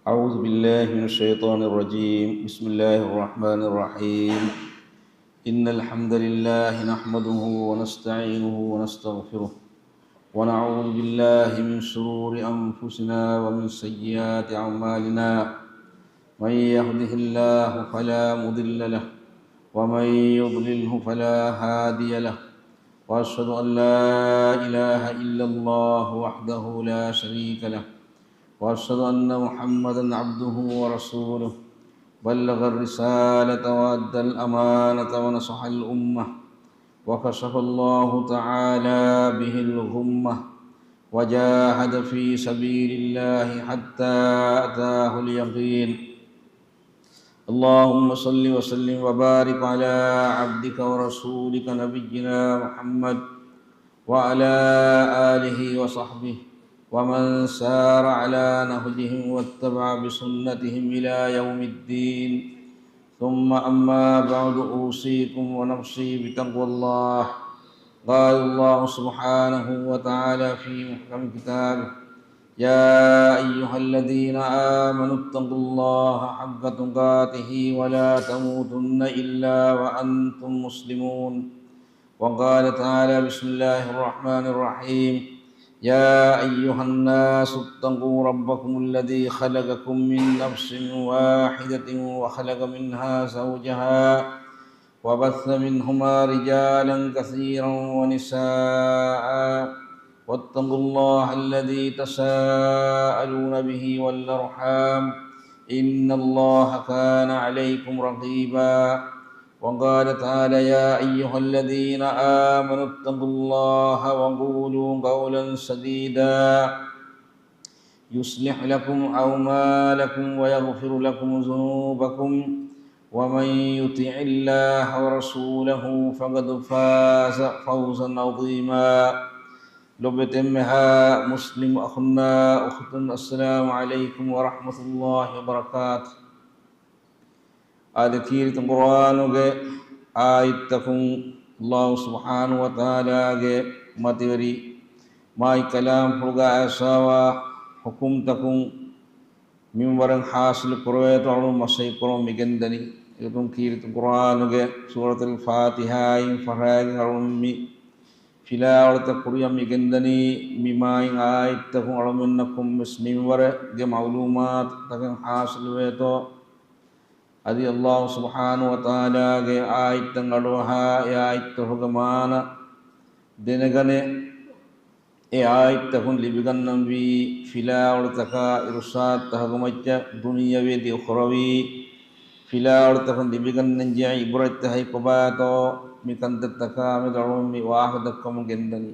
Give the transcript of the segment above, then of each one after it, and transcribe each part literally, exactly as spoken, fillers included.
أعوذ بالله من الشيطان الرجيم. بسم الله الرحمن الرحيم. إن الحمد لله نحمده ونستعينه ونستغفره، ونعوذ بالله من شرور أنفسنا ومن سيئات أعمالنا. من يهده الله فلا مضل له، ومن يضلله فلا هادي له. وأشهد أن لا إله إلا الله وحده لا شريك له، وأشهد أن محمدا عبده ورسوله، بلغ الرسالة وأدى الأمانة ونصح الأمة، وكشف الله تعالى به الغمة، وجاهد في سبيل الله حتى أتاه اليقين. اللهم صل وسلم وبارك على عبدك ورسولك نبينا محمد وعلى آله وصحبه ومن سار على نهجهم واتبع بسنتهم إلى يوم الدين. ثم أما بعد، أوصيكم ونفسي بتقوى الله. قال الله سبحانه وتعالى في محكم كتابه: يا أيها الذين آمنوا اتقوا الله حق تقاته ولا تموتن إلا وأنتم مسلمون. وقال تعالى: بسم الله الرحمن الرحيم. يا أيها الناس اتقوا ربكم الذي خلقكم من نفس واحدة وخلق منها زوجها وبث منهما رجالا كثيرا ونساء، واتقوا الله الذي تساءلون به والأرحام، إن الله كان عليكم رقيبا. وقال تعالى: يا أيها الذين آمنوا اتقوا الله وقولوا قولا سديدا، يصلح لكم أعمالكم ويغفر لكم ذنوبكم، ومن يطع الله ورسوله فقد فاز فوزا عظيما. ލޮބުވެތި އެންމެހާ މުސްލިމް އަޚުންނާ އުޚުތުން، السلام عليكم ورحمة الله وبركاته. އާދެ، ކީރިތި ޤުރްއާނުގެ އާޔަތްތަކުން ﷲ ސުބްޙާނަހޫ ވަތަޢާލާގެ މަތިވެރި މާތް ކަލާމްފުޅުގައި އައިސްފައިވާ ޙުކުމްތަކުން މިންވަރަށް ޙާޞިލު ކުރެވޭތޯ އަޅުން މަސައްކަތް ކުރަމުން މިގެންދަނީ. އެގޮތުން ކީރިތި ޤުރްއާނުގެ ސޫރަތުލް ފާތިޙާއިން ފަށާގެން އަޅުން މި ފިލާވަޅުތައް ކުރިއަށް މިގެންދަނީ. މި މާތް އާޔަތްތަކުން އަޅުމެންނަށް ކޮންމެސް މިންވަރެއްގެ މަޢުލޫމާތުތަކެއް ޙާޞިލުވޭތޯ، އަދި ﷲ ސުބްޙާނަހޫ ވަތަޢާލާގެ އާޔަތްތައް އަޑުއަހާ، އެ އާޔަތްތަކުގެ މާނަ ދެނެގަނެ، އެ އާޔަތްތަކުން ލިބިގަންނަންވީ ފިލާވަޅުތަކާ އިރުޝާދުތަކުގެ މައްޗަށް ދުނިޔަވީ އުޚްރަވީ ފިލާވަޅުތަކުން ލިބިގަންނަންޖެހޭ ޢިބްރަތްތަކެއް ކޮބާތޯ، މި ކަންތައްތަކާ މެދު އަޅުން މި ވާހަކަ ދައްކަމުން ގެންދަނީ.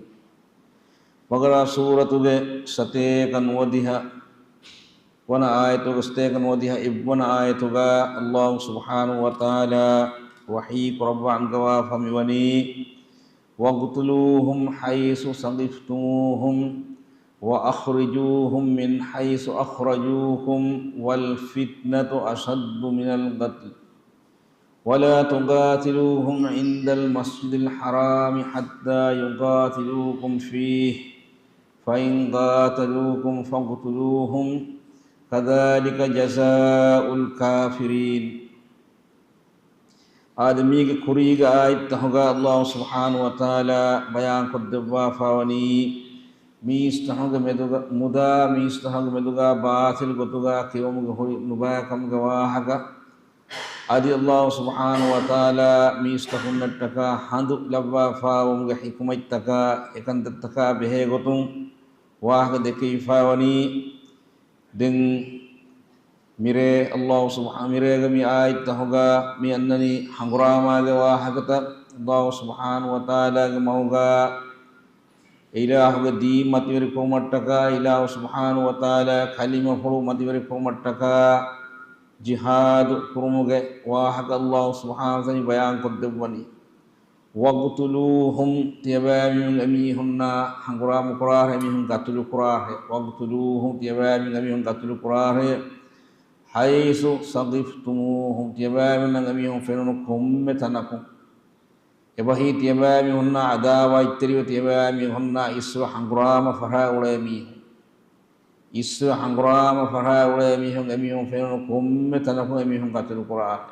ބަޤަރާ ސޫރަތުގެ ސަތޭކަ ނުވަދިހަ ވަނަ އާޔަތުގަ، ސަތޭކަ ނުވަދިހަ އެއްވަނަ އާޔަތުގަ ﷲ ސުބްޙާނަހޫ ވަތަޢާލާ ވަޙީ ކުރައްވާ އަންގަވާފަ މިވަނީ: واقتلوهم حيث ثقفتموهم وأخرجوهم من حيث أخرجوكم والفتنة أشد من القتل ولا تقاتلوهم عند المسجد الحرام حتى يقاتلوكم فيه فإن قاتلوكم فاقتلوهم كذلك جزاء الكافرين. އާދެ، މީގެ ކުރީގެ އާޔަތްތަކުގަ ﷲ ސުބްޙާނަހޫ ވަތަޢާލާ ބަޔާންކޮށްދެއްވާފަވަނީ، މީސްތަކުގެ މެދުގަ، މުދާ މީސްތަކުގެ މެދުގަ ބާޠިލް ގޮތުގަ ކިޔަވަމުގެ ހުރި ނުބައިކަމުގެ ވާހަކަ. އަދި ﷲ ސުބްޙާނަހޫ ވަތަޢާލާ މީސްތަކުންނަށްޓަކާ ހަނދު ލައްވާފަވުމުގެ ޙިކުމަތްތަކާ އެކަންތައްތަކާ ބެހޭ ގޮތުން ވާހަކަ ދެކެވިފަވަނީ. ދެން މިރޭ ﷲ ސުބްޙާ-، މިރޭގެ މި އާޔަތްތަކުގަ މި އަންނަނީ ހަނގުރާމާގެ ވާހަކަތައް. ﷲ ސުބްޙާނަހޫ ވަތަޢާލާގެ މަގުގަ އިލާހުގެ ދީން މަތިވެރިކުރުމަށްޓަކާ، އިލާހު ސުބްޙާނަހޫ ވަތަޢާލާ ކަލިމަފުޅު މަތިވެރިކުރުމަށްޓަކާ ޖިހާދު ކުރުމުގެ ވާހަކަ ﷲ ސުބްޙާނަހޫ ވަތަޢާލާ ބަޔާންކޮށްދެއްވަނީ. واقتلوهم، ތިޔަބައިމީހުން އެމީހުންނާ ހަނގުރާމަ ކުރާށޭ، އެމީހުން ގަތުލު ކުރާށޭ. واقتلوهم، ތިޔަބައިމީހުން އެމީހުން ގަތުލު ކުރާށޭ. حيث ثقفتموهم، ތިޔަބައިމީހުންނަށް އެމީހުން ފެނުނު ކޮންމެ ތަނަކުން. އެބަހީ ތިޔަބައިމީހުންނާ ޢަދާވާތްތެރިވެ، ތިޔަބައިމީހުންނާ އިސްވެ ހަނގުރާމަ ފަށާ އުޅޭ މީހުން. އިސްވެ ހަނގުރާމަ ފަށާ އުޅޭ މީހުން އެމީހުން ފެނުނު ކޮންމެ ތަނަކުން އެމީހުން ޤަތުލު ކުރާށޭ.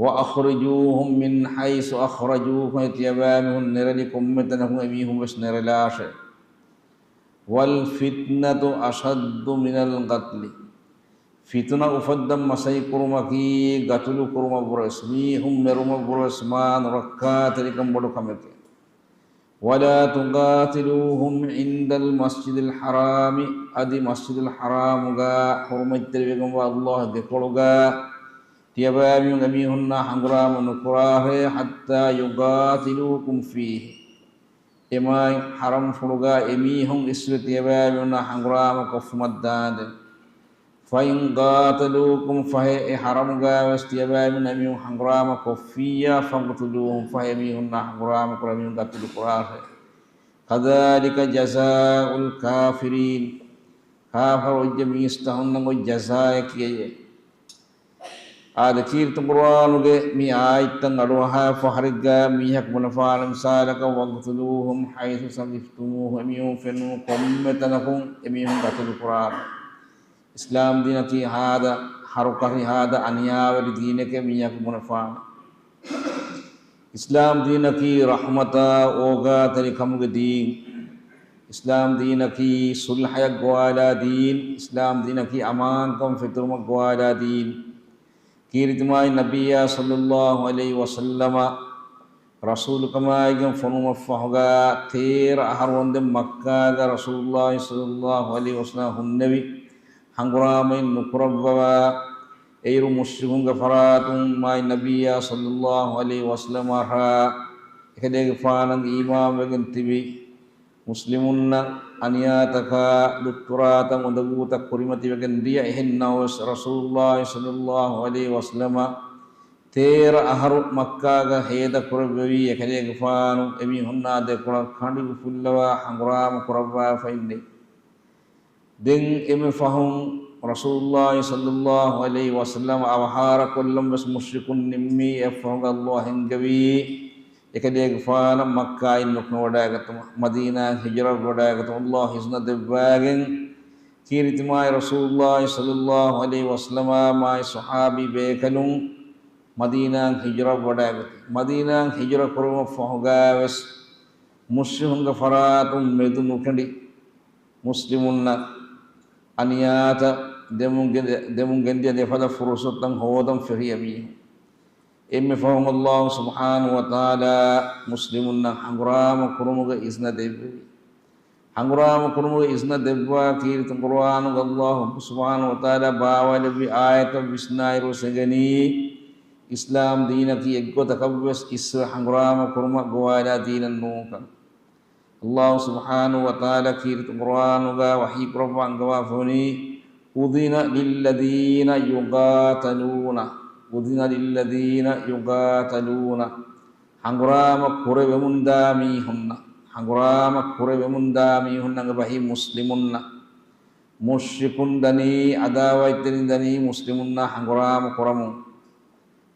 وأخرجوهم من حيث أخرجوكم، ތިޔަބައިމީހުން ނެރެލި ކޮންމެ ތަނަކުން އެމީހުން ވެސް ނެރެލާށޭ. والفتنة أشد من القتل، ފިތުނަ އުފައްދަން މަސަތްކުރުމަކީ ޤަތުލު ކުރުމަށްވުރެސް، މީހުން މެރުމަށްވުރެސް މާ ނުރައްކާތެރިކަން ބޮޑު ކަމެކޭ. ولا تقاتلوهم عند المسجد الحرام، އަދި މަސްޖިދުލް ޙަރާމުގަ ޙުރުމަތްތެރިވެގެންވާ ﷲ ގެކޮޅުގަ ތިޔަބައިމީހުން އެމީހުންނާ ހަނގުރާމަ ނުކުރާށޭ، حتى يقاتلوكم فيه، އެ މާތް ޙަރަމްފުޅުގަ އެމީހުން އިސްވެ ތިޔަބައިމީހުންނާ ހަނގުރާމަ ކޮށްފުމަށްދާނދެން. فإن قاتلوكم، ފަހެ އެ ޙަރަމުގަވެސް ތިޔަބައިމީހުން އެމީހުން ހަނގުރާމަ ކޮށްފިއްޔާ، فاقتلوهم، ފަހެ އެމީހުންނާ ހަނގުރާމަ ކުރާ އެމީހުން ޤަތުލު ކުރާށޭ. كذلك جزاء الكافرين، ކާފަރު އޮތް މީސްތަހުންނަށް އޮތް ޖަޒާއަކީ އެއް. އާދެ، ކީރިތި ޤުރުއާނުގެ މި އާޔަތްތައް އަޑުއަހާފަ ހަރެއްގަ މީހަކު ބުނެފާނެ މިސާލަކަށް، واقتلوهم حيث ثقفتموهم، އެމީހުން ފެނުނު ކޮންމެ ތަނަކުން އެމީހުން ޤަތުލު ކުރާށޭ. އިސްލާމް ދީނަކީ ހާދަ ހަރުކަށި، ހާދަ އަނިޔާވެރި ދީނެކޭ މީހަކު ބުނެފާނެ. އިސްލާމް ދީނަކީ ރަޙްމަތާ އޯގާތެރިކަމުގެ ދީން. އިސްލާމް ދީނަކީ ޞުލްޙަޔަށް ގޮވާލާ ދީން. އިސްލާމް ދީނަކީ އަމާންކަން ފެތުރުމަށް ގޮވާލާ ދީން. ކީރިތި މާތް ނަބިއްޔާ ޞައްލައްލާހު ޢަލައިހި ވަސައްލަމަ ރަސޫލުކަމާއިގެން ފޮނުވުމަށްފަހުގަ ތޭރަ އަހަރު ވަންދެން މައްކާގަ ރަސޫލުއްލާހި ޞައްލައްލާހު ޢަލައިހި ވަސައްލަމަ ހުންނެވި ހަނގުރާމައިން ނުކުރައްވަވާ، އެއިރު މުޝްރިކުންގެ ފަރާތުން މާތް ނަބިއްޔާ ޞައްލައްލާހު ޢަލައިހި ވަސައްލަމަށާ އެކަލޭގެފާނަށް އީމާންވެގެން ތިބި މުސްލިމުންނަށް އަނިޔާތަކާ ދުއްތުރާތައް އުނދަގޫތައް ކުރިމަތިވެގެން ދިޔަ، އެހެން ނަމަވެސް ރަސޫލުއްލާހި ޞައްލައްލާހު ޢަލައިހި ވަސައްލަމަ ތޭރަ އަހަރު މައްކާގަ ހޭދަ ކުރެއްވެވީ އެކަލޭގެފާނު އެމީހުންނާ ދެކޮޅަށް ކަނޑި އުފުއްލަވާ ހަނގުރާމަ ކުރައްވާފައިންނެވި. ދެން އެންމެ ފަހުން ރަސޫލުއްލާހި ޞައްލައްލާހު ޢަލައިހި ވަސައްލަމަ އަވަހާރަކޮށްލަން ވެސް މުޝްރިކުން ނިންމީ. އެއަށްފަހުގަ ﷲ ހިންގެވީ އެކަލޭގެފާނަށް މައްކާއިން ނުކުމެވަޑައިގަތުމަށް، މަދީނާއަށް ހިޖުރަވެވަޑައިގަތުމަށް ﷲ އިޒްނަ ދެއްވާގެން، ކީރިތި މާތް ރަސޫލުއްލާހި ޞައްލައްލާހު ޢަލައިހި ވަސައްލަމާ މާތް ޞަޙާބީ ބޭކަލުން މަދީނާއަށް ހިޖުރަވެވަޑައިގަތީ. މަދީނާއަށް ހިޖުރަ ކުރުމަށްފަހުގަވެސް މުޝްރިކުންގެ ފަރާތުން މެދު ނުކެނޑި، މުސްލިމުންނަށް އަނިޔާތައް ދެމުން ގެ-، ދެމުން ގެންދިޔަ ދެފަދަ ފުރުޞަތުތައް ހޯދަން ފެށި އެމީހުން. އެންމެ ފަހުން ﷲ ސުބްޙާނަހޫ ވަތަޢާލާ މުސްލިމުންނަށް ހަނގުރާމަ ކުރުމުގެ އިޒްނަ ދެއްވެވި. ހަނގުރާމަ ކުރުމުގެ އިޒްނަ ދެއްވާ ކީރިތި ޤުރުއާނުގަ ﷲ ސުބްޙާނަހޫ ވަތަޢާލާ ބާވާލެއްވި އާޔަތަށް ވިސްނާއިރު ވެސް އެނގެނީ، އިސްލާމް ދީނަކީ އެއްގޮތަކަށްވެސް އިސްވެ ހަނގުރާމަ ކުރުމަށް ގޮވާލާ ދީނެއް ނޫންކަން. ﷲ ސުބްޙާނަހޫ ވަތަޢާލާ ކީރިތި ޤުރުއާނުގަ ވަޙީ ކުރައްވާ އަންގަވާފަވަނީ، أذن للذين يقاتلون، أذن للذين يقاتلون، ހަނގުރާމަ ކުރެވެމުންދާ މީހުންނަށް، ހަނގުރާމަ ކުރެވެމުންދާ މީހުންނަށް އެބަހީ މުސްލިމުންނަށް، މުޝްރިކުން ދަނީ، ޢަދާވާތްތެރިން ދަނީ މުސްލިމުންނާ ހަނގުރާމަ ކުރަމުން.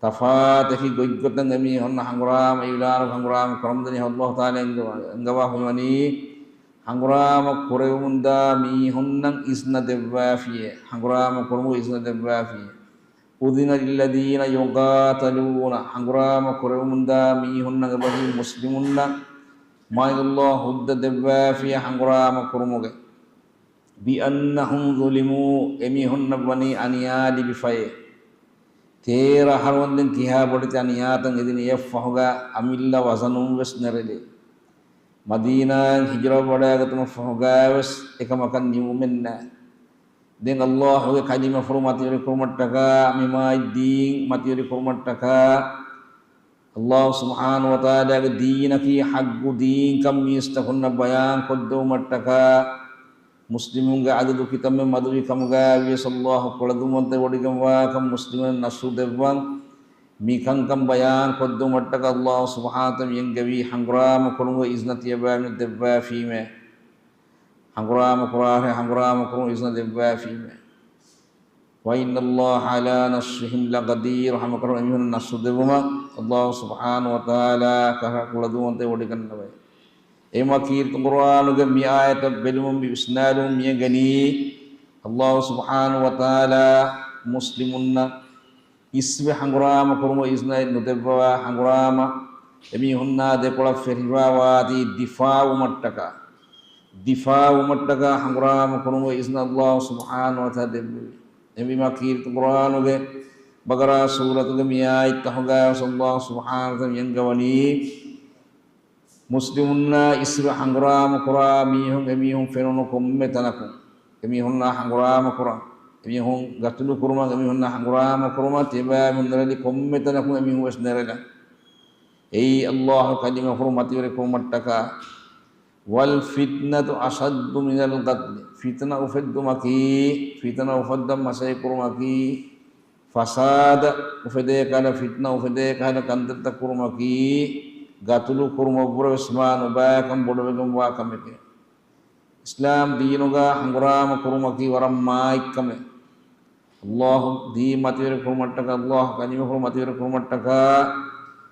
ތަފާތަކި ގޮތްގޮތަށް އެމީހުންނަށް ހަނގުރާމަ އިޢުލާނު ކޮށް ހަނގުރާމަ ކުރަމުންދަނީ ﷲ ތަޢާލާ އަންގަވާ، އަންގަވާފައިވަނީ، ހަނގުރާމަ ކުރެވެމުންދާ މީހުންނަށް އިޒްނަ ދެއްވާފިޔޭ، ހަނގުރާމަ ކުރުމުގެ އިޒްނަ ދެއްވާފިޔޭ. أذن للذين يقاتلون، ހަނގުރާމަ ކުރެވެމުންދާ މީހުންނަށް އެބަހީ މުސްލިމުންނަށް މާތް ﷲ ހުއްދަ ދެއްވާފިޔޭ ހަނގުރާމަ ކުރުމުގެ. بأنهم ظلموا، އެމީހުންނަށް ވަނީ އަނިޔާ ލިބިފައޭ. ތޭރަ އަހަރު ވަންދެން ކިހާ ބޮޑެތި އަނިޔާތައް އެދިނީ އެއަށްފަހުގަ އަމިއްލަ ވަޒަނުން ވެސް ނެރެލޭ. މަދީނާއަށް ހިޖުރަވެވަޑައިގަތުމަށްފަހުގަވެސް އެކަމަކަށް ނިމުމެއް ނާ. ދެން ﷲ ގެ ކަލިމަފުޅު މަތިވެރިކުރުމަށްޓަކާ، މި މާތް ދީން މަތިވެރިކުރުމަށްޓަކާ، ﷲ ސުބްޙާނަހޫ ވަތަޢާލާގެ ދީނަކީ ޙައްޤު ދީންކަން މީސްތަކުންނަށް ބަޔާންކޮށްދެވުމަށްޓަކާ، މުސްލިމުންގެ ޢަދަދު ކިތަންމެ މަދުވި ކަމުގައިވިޔަސް ﷲ ކުޅަދުންވަންތަ ވޮޑިގެންވާކަން މުސްލިމުން ނަޞްރު ދެއްވަން، މިކަންކަން ބަޔާންކޮށްދެވުމަށްޓަކާ ﷲ ސުބްޙާނަހޫ ވަތަޢާލާ އެންގެވީ ހަނގުރާމަ ކުރުމުގެ އިޒްނަ ތިޔަބައިމީހުން ދެއްވާފީމޭ. ހަނގުރާމަ ކުރާށޭ، ހަނގުރާމަ ކުރުމުގެ އިޒްނަ ދެއްވާފީމޭ. وإن الله على نصرهم لقدير، ހަމަކަށަވަރުން އެމީހުން ނަޞްރު ދެއްވުމަށް ﷲ ސުބްޙާނަހޫ ވަތަޢާލާ ކަހަލަ ކުޅަދުންވަންތައެއް ވޮޑިގަންނަވައި. އެމަ ކީރިތި ޤުރުއާނުގެ މި އާޔަތަށް ބެލުމުން މި ވިސްނާލުމުން މިއެނގެނީ، ﷲ ސުބްޙާނަހޫ ވަތަޢާލާ މުސްލިމުންނަށް އިސްވެ ހަނގުރާމަ ކުރުމަށް އިޒްނައެއް ނުދެއްވަވާ ހަނގުރާމަ، އެމީހުންނާ ދެކޮޅަށް ފެށިފާވާތީ ދިފާޢުވުމަށްޓަކާ، ދިފާޢުވުމަށްޓަކާ ހަނގުރާމަ ކުރުމަށް އިޒްނަ ﷲ ސުބްޙާނަހޫ ވަތަޢާލާ ދެއްވެވި. އެހެންވީމާ ކީރިތި ޤުރްއާނުގެ ބަޤަރާ ސޫރަތުގެ މި އާޔަތްތަކުގައި ވެސް ﷲ ސުބްޙާނަހޫ ވަތަޢާލާ މި އަންގަވަނީ، މުސްލިމުންނާ އިސްވެ ހަނގުރާމަ ކުރާ މީހުން އެމީހުން ފެނުނު ކޮންމެ ތަނަކުން، އެމީހުންނާ ހަނގުރާމަ ކުރަން، އެމީހުން ގަތުލު ކުރުމަށް، އެމީހުންނާ ހަނގުރާމަ ކުރުމަށް، ތިޔަބައިމީހުން ނެރެލި ކޮންމެ ތަނަކުން އެމީހުން ވެސް ނެރެލަން. އެއީ ﷲ ކަލިމަ ހުރުމަތިވެރި ކުރުމަށްޓަކާ. والفتنة أشد من القتل، ފިތުނަ އުފެއްދުމަކީ، ފިތުނަ އުފައްދަން މަސައްކަތް ކުރުމަކީ، ފަސާދަ އުފެދޭ ކަހަލަ، ފިތުނަ އުފެދޭ ކަހަލަ ކަންތައްތައް ކުރުމަކީ، ގަތުލު ކުރުމަށްވުރެ ވެސް މާ ނުބައިކަން ބޮޑުވެގެންވާ ކަމެކޭ. އިސްލާމް ދީނުގަ ހަނގުރާމަ ކުރުމަކީ ވަރަށް މާތް ކަމެއް. ﷲ ދީން މަތިވެރި ކުރުމަށްޓަކާ، ﷲ ކަލިމަ ހުރުމަތިވެރި ކުރުމަށްޓަކާ،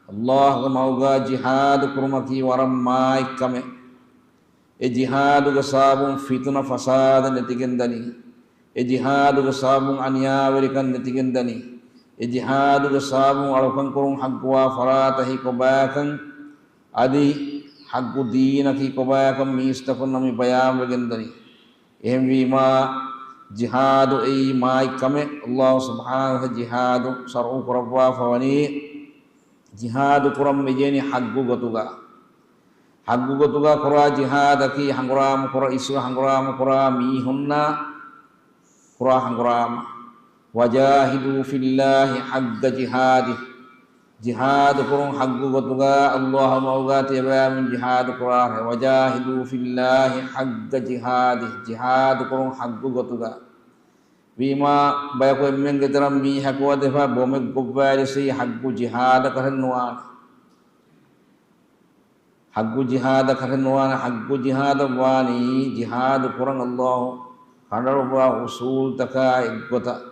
ﷲގެ މަގުގަ ޖިހާދު ކުރުމަކީ ވަރަށް މާތް ކަމެއް. އެ ޖިހާދުގެ ސަބަބުން ފިތުނަ ފަސާދަ ނެތިގެންދަނީ. އެ ޖިހާދުގެ ސަބަބުން އަނިޔާވެރިކަން ނެތިގެންދަނީ. އެ ޖިހާދުގެ ސަބަބުން އަޅުކަން ކުރުން ޙައްޤުވާ ފަރާތަކީ ކޮބާކަން، އަދި ޙައްޤު ދީނަކީ ކޮބާކަން މީސްތަކުންނަށް މި ބަޔާންވެގެންދަނީ. އެހެންވީމާ، ޖިހާދު އެއީ މާތް ކަމެއް. ﷲ ސުބްޙާނަހޫ ޖިހާދު ޝަރުޢު ކުރައްވާފަވަނީ، ޖިހާދު ކުރަން މިޖެހެނީ ޙައްޤު ގޮތުގަ. ޙައްޤު ގޮތުގަ ކުރާ ޖިހާދަކީ ހަނގުރާމަ ކުރާ، އިސްވެ ހަނގުރާމަ ކުރާ މީހުންނާ ކުރާ ހަނގުރާމަ. وجاهدوا في الله حق جهاده. ޖިހާދު ކުރުން ޙައްޤު ގޮތުގަ، ﷲ މަގުގަ ތިޔަބައިމީހުން ޖިހާދު ކުރާށޭ. وجاهدوا في الله حق جهاده. ޖިހާދު ކުރުން ޙައްޤު ގޮތުގަ. ވީމާ، ބަޔަކު އެންމެންގެ ތެރަށް މީހަކު ވަދެފަ ބޮމެއް ގޮއްވާލިސީ ޙައްޤު ޖިހާދަކަށެއް ނުވާނެ. ޙައްޤު ޖިހާދަކަށެއް ނުވާނެ. ޙައްޤު ޖިހާދަށް ވާނީ ޖިހާދު ކުރަން ﷲ ކަނޑައަޅުއްވާ އުޞޫލުތަކާ އެއްގޮތަށް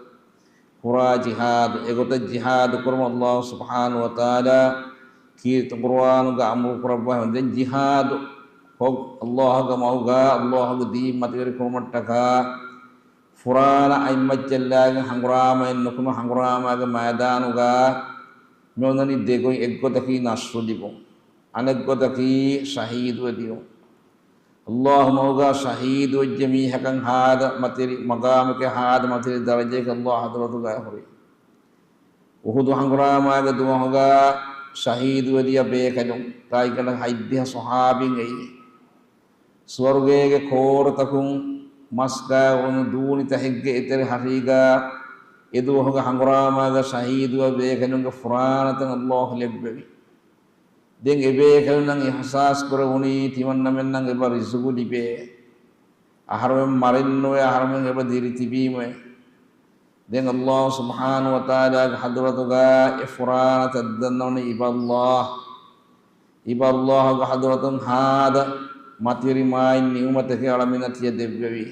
ކުރާ ޖިހާދު. އެގޮތަށް ޖިހާދު ކުރުމަށް ﷲ ސުބްޙާނަހޫ ވަތަޢާލާ ކީރިތި ޤުރްއާނުގަ އަމުރު ކުރައްވާފަ. ދެން ޖިހާދު ކޮށް، ﷲގެ މަގުގަ، ﷲގެ ދީން މަތިވެރި ކުރުމަށްޓަކާ ފުރާނަ އަތްމައްޗަށްލާގެން ހަނގުރާމައެއް ނުކުމެ، ހަނގުރާމާގެ މައިދާނުގަ މިއޮންނަނީ ދެގޮތް. އެއްގޮތަކީ ނަޞްރު ލިބުން، އަނެއްގޮތަކީ ޝަހީދުވެ ދިޔުން. ﷲ މަގުގަ ޝަހީދުވެއްޖެ މީހަކަށް ހާދަ މަތިވެރި މަގާމެކޭ، ހާދަ މަތިވެރި ދަރަޖައެކޭ ﷲ ޙަޟްރަތުގަ ހުރީ. އުޙުދު ހަނގުރާމާގެ ދުވަހުގަ ޝަހީދުވެ ދިޔަ ބޭކަލުން، ތާއިކަނޑަ ހަތްދިހަ ޞަޙާބީން އެއީ. ސުވަރުގޭގެ ކޯރުތަކުން މަސް ގާތް އުޅުނު ދޫނިތަކެއްގެ އެތެރެ ހަށީގަ އެދުވަހުގެ ހަނގުރާމާގަ ޝަހީދުވި ބޭކަލުންގެ ފުރާނަތައް ﷲ ލެއްވެވި. ދެން އެބޭކަލުންނަށް އިޙްސާސް ކުރެވުނީ ތިމަންނަމެންނަށް އެބަ ރިޒުގު ލިބޭ. އަހަރުމެން މަރެއްނުވޭ، އަހަރުމެން އެބަ ދިރިތިބީމޭ. ދެން ﷲ ސުބްޙާނަހޫ ވަތަޢާލާގެ ޙަޟްރަތުގަ އެ ފުރާނަ ތައްދަންނަވަނީ އިބަ ﷲ. އިބަ ﷲގެ ޙަޟްރަތުން ހާދަ މަތިވެރި މާތް ނިޢުމަތެކޭ އަޅަމެންނަށް ތިޔަ ދެއްވެވީ.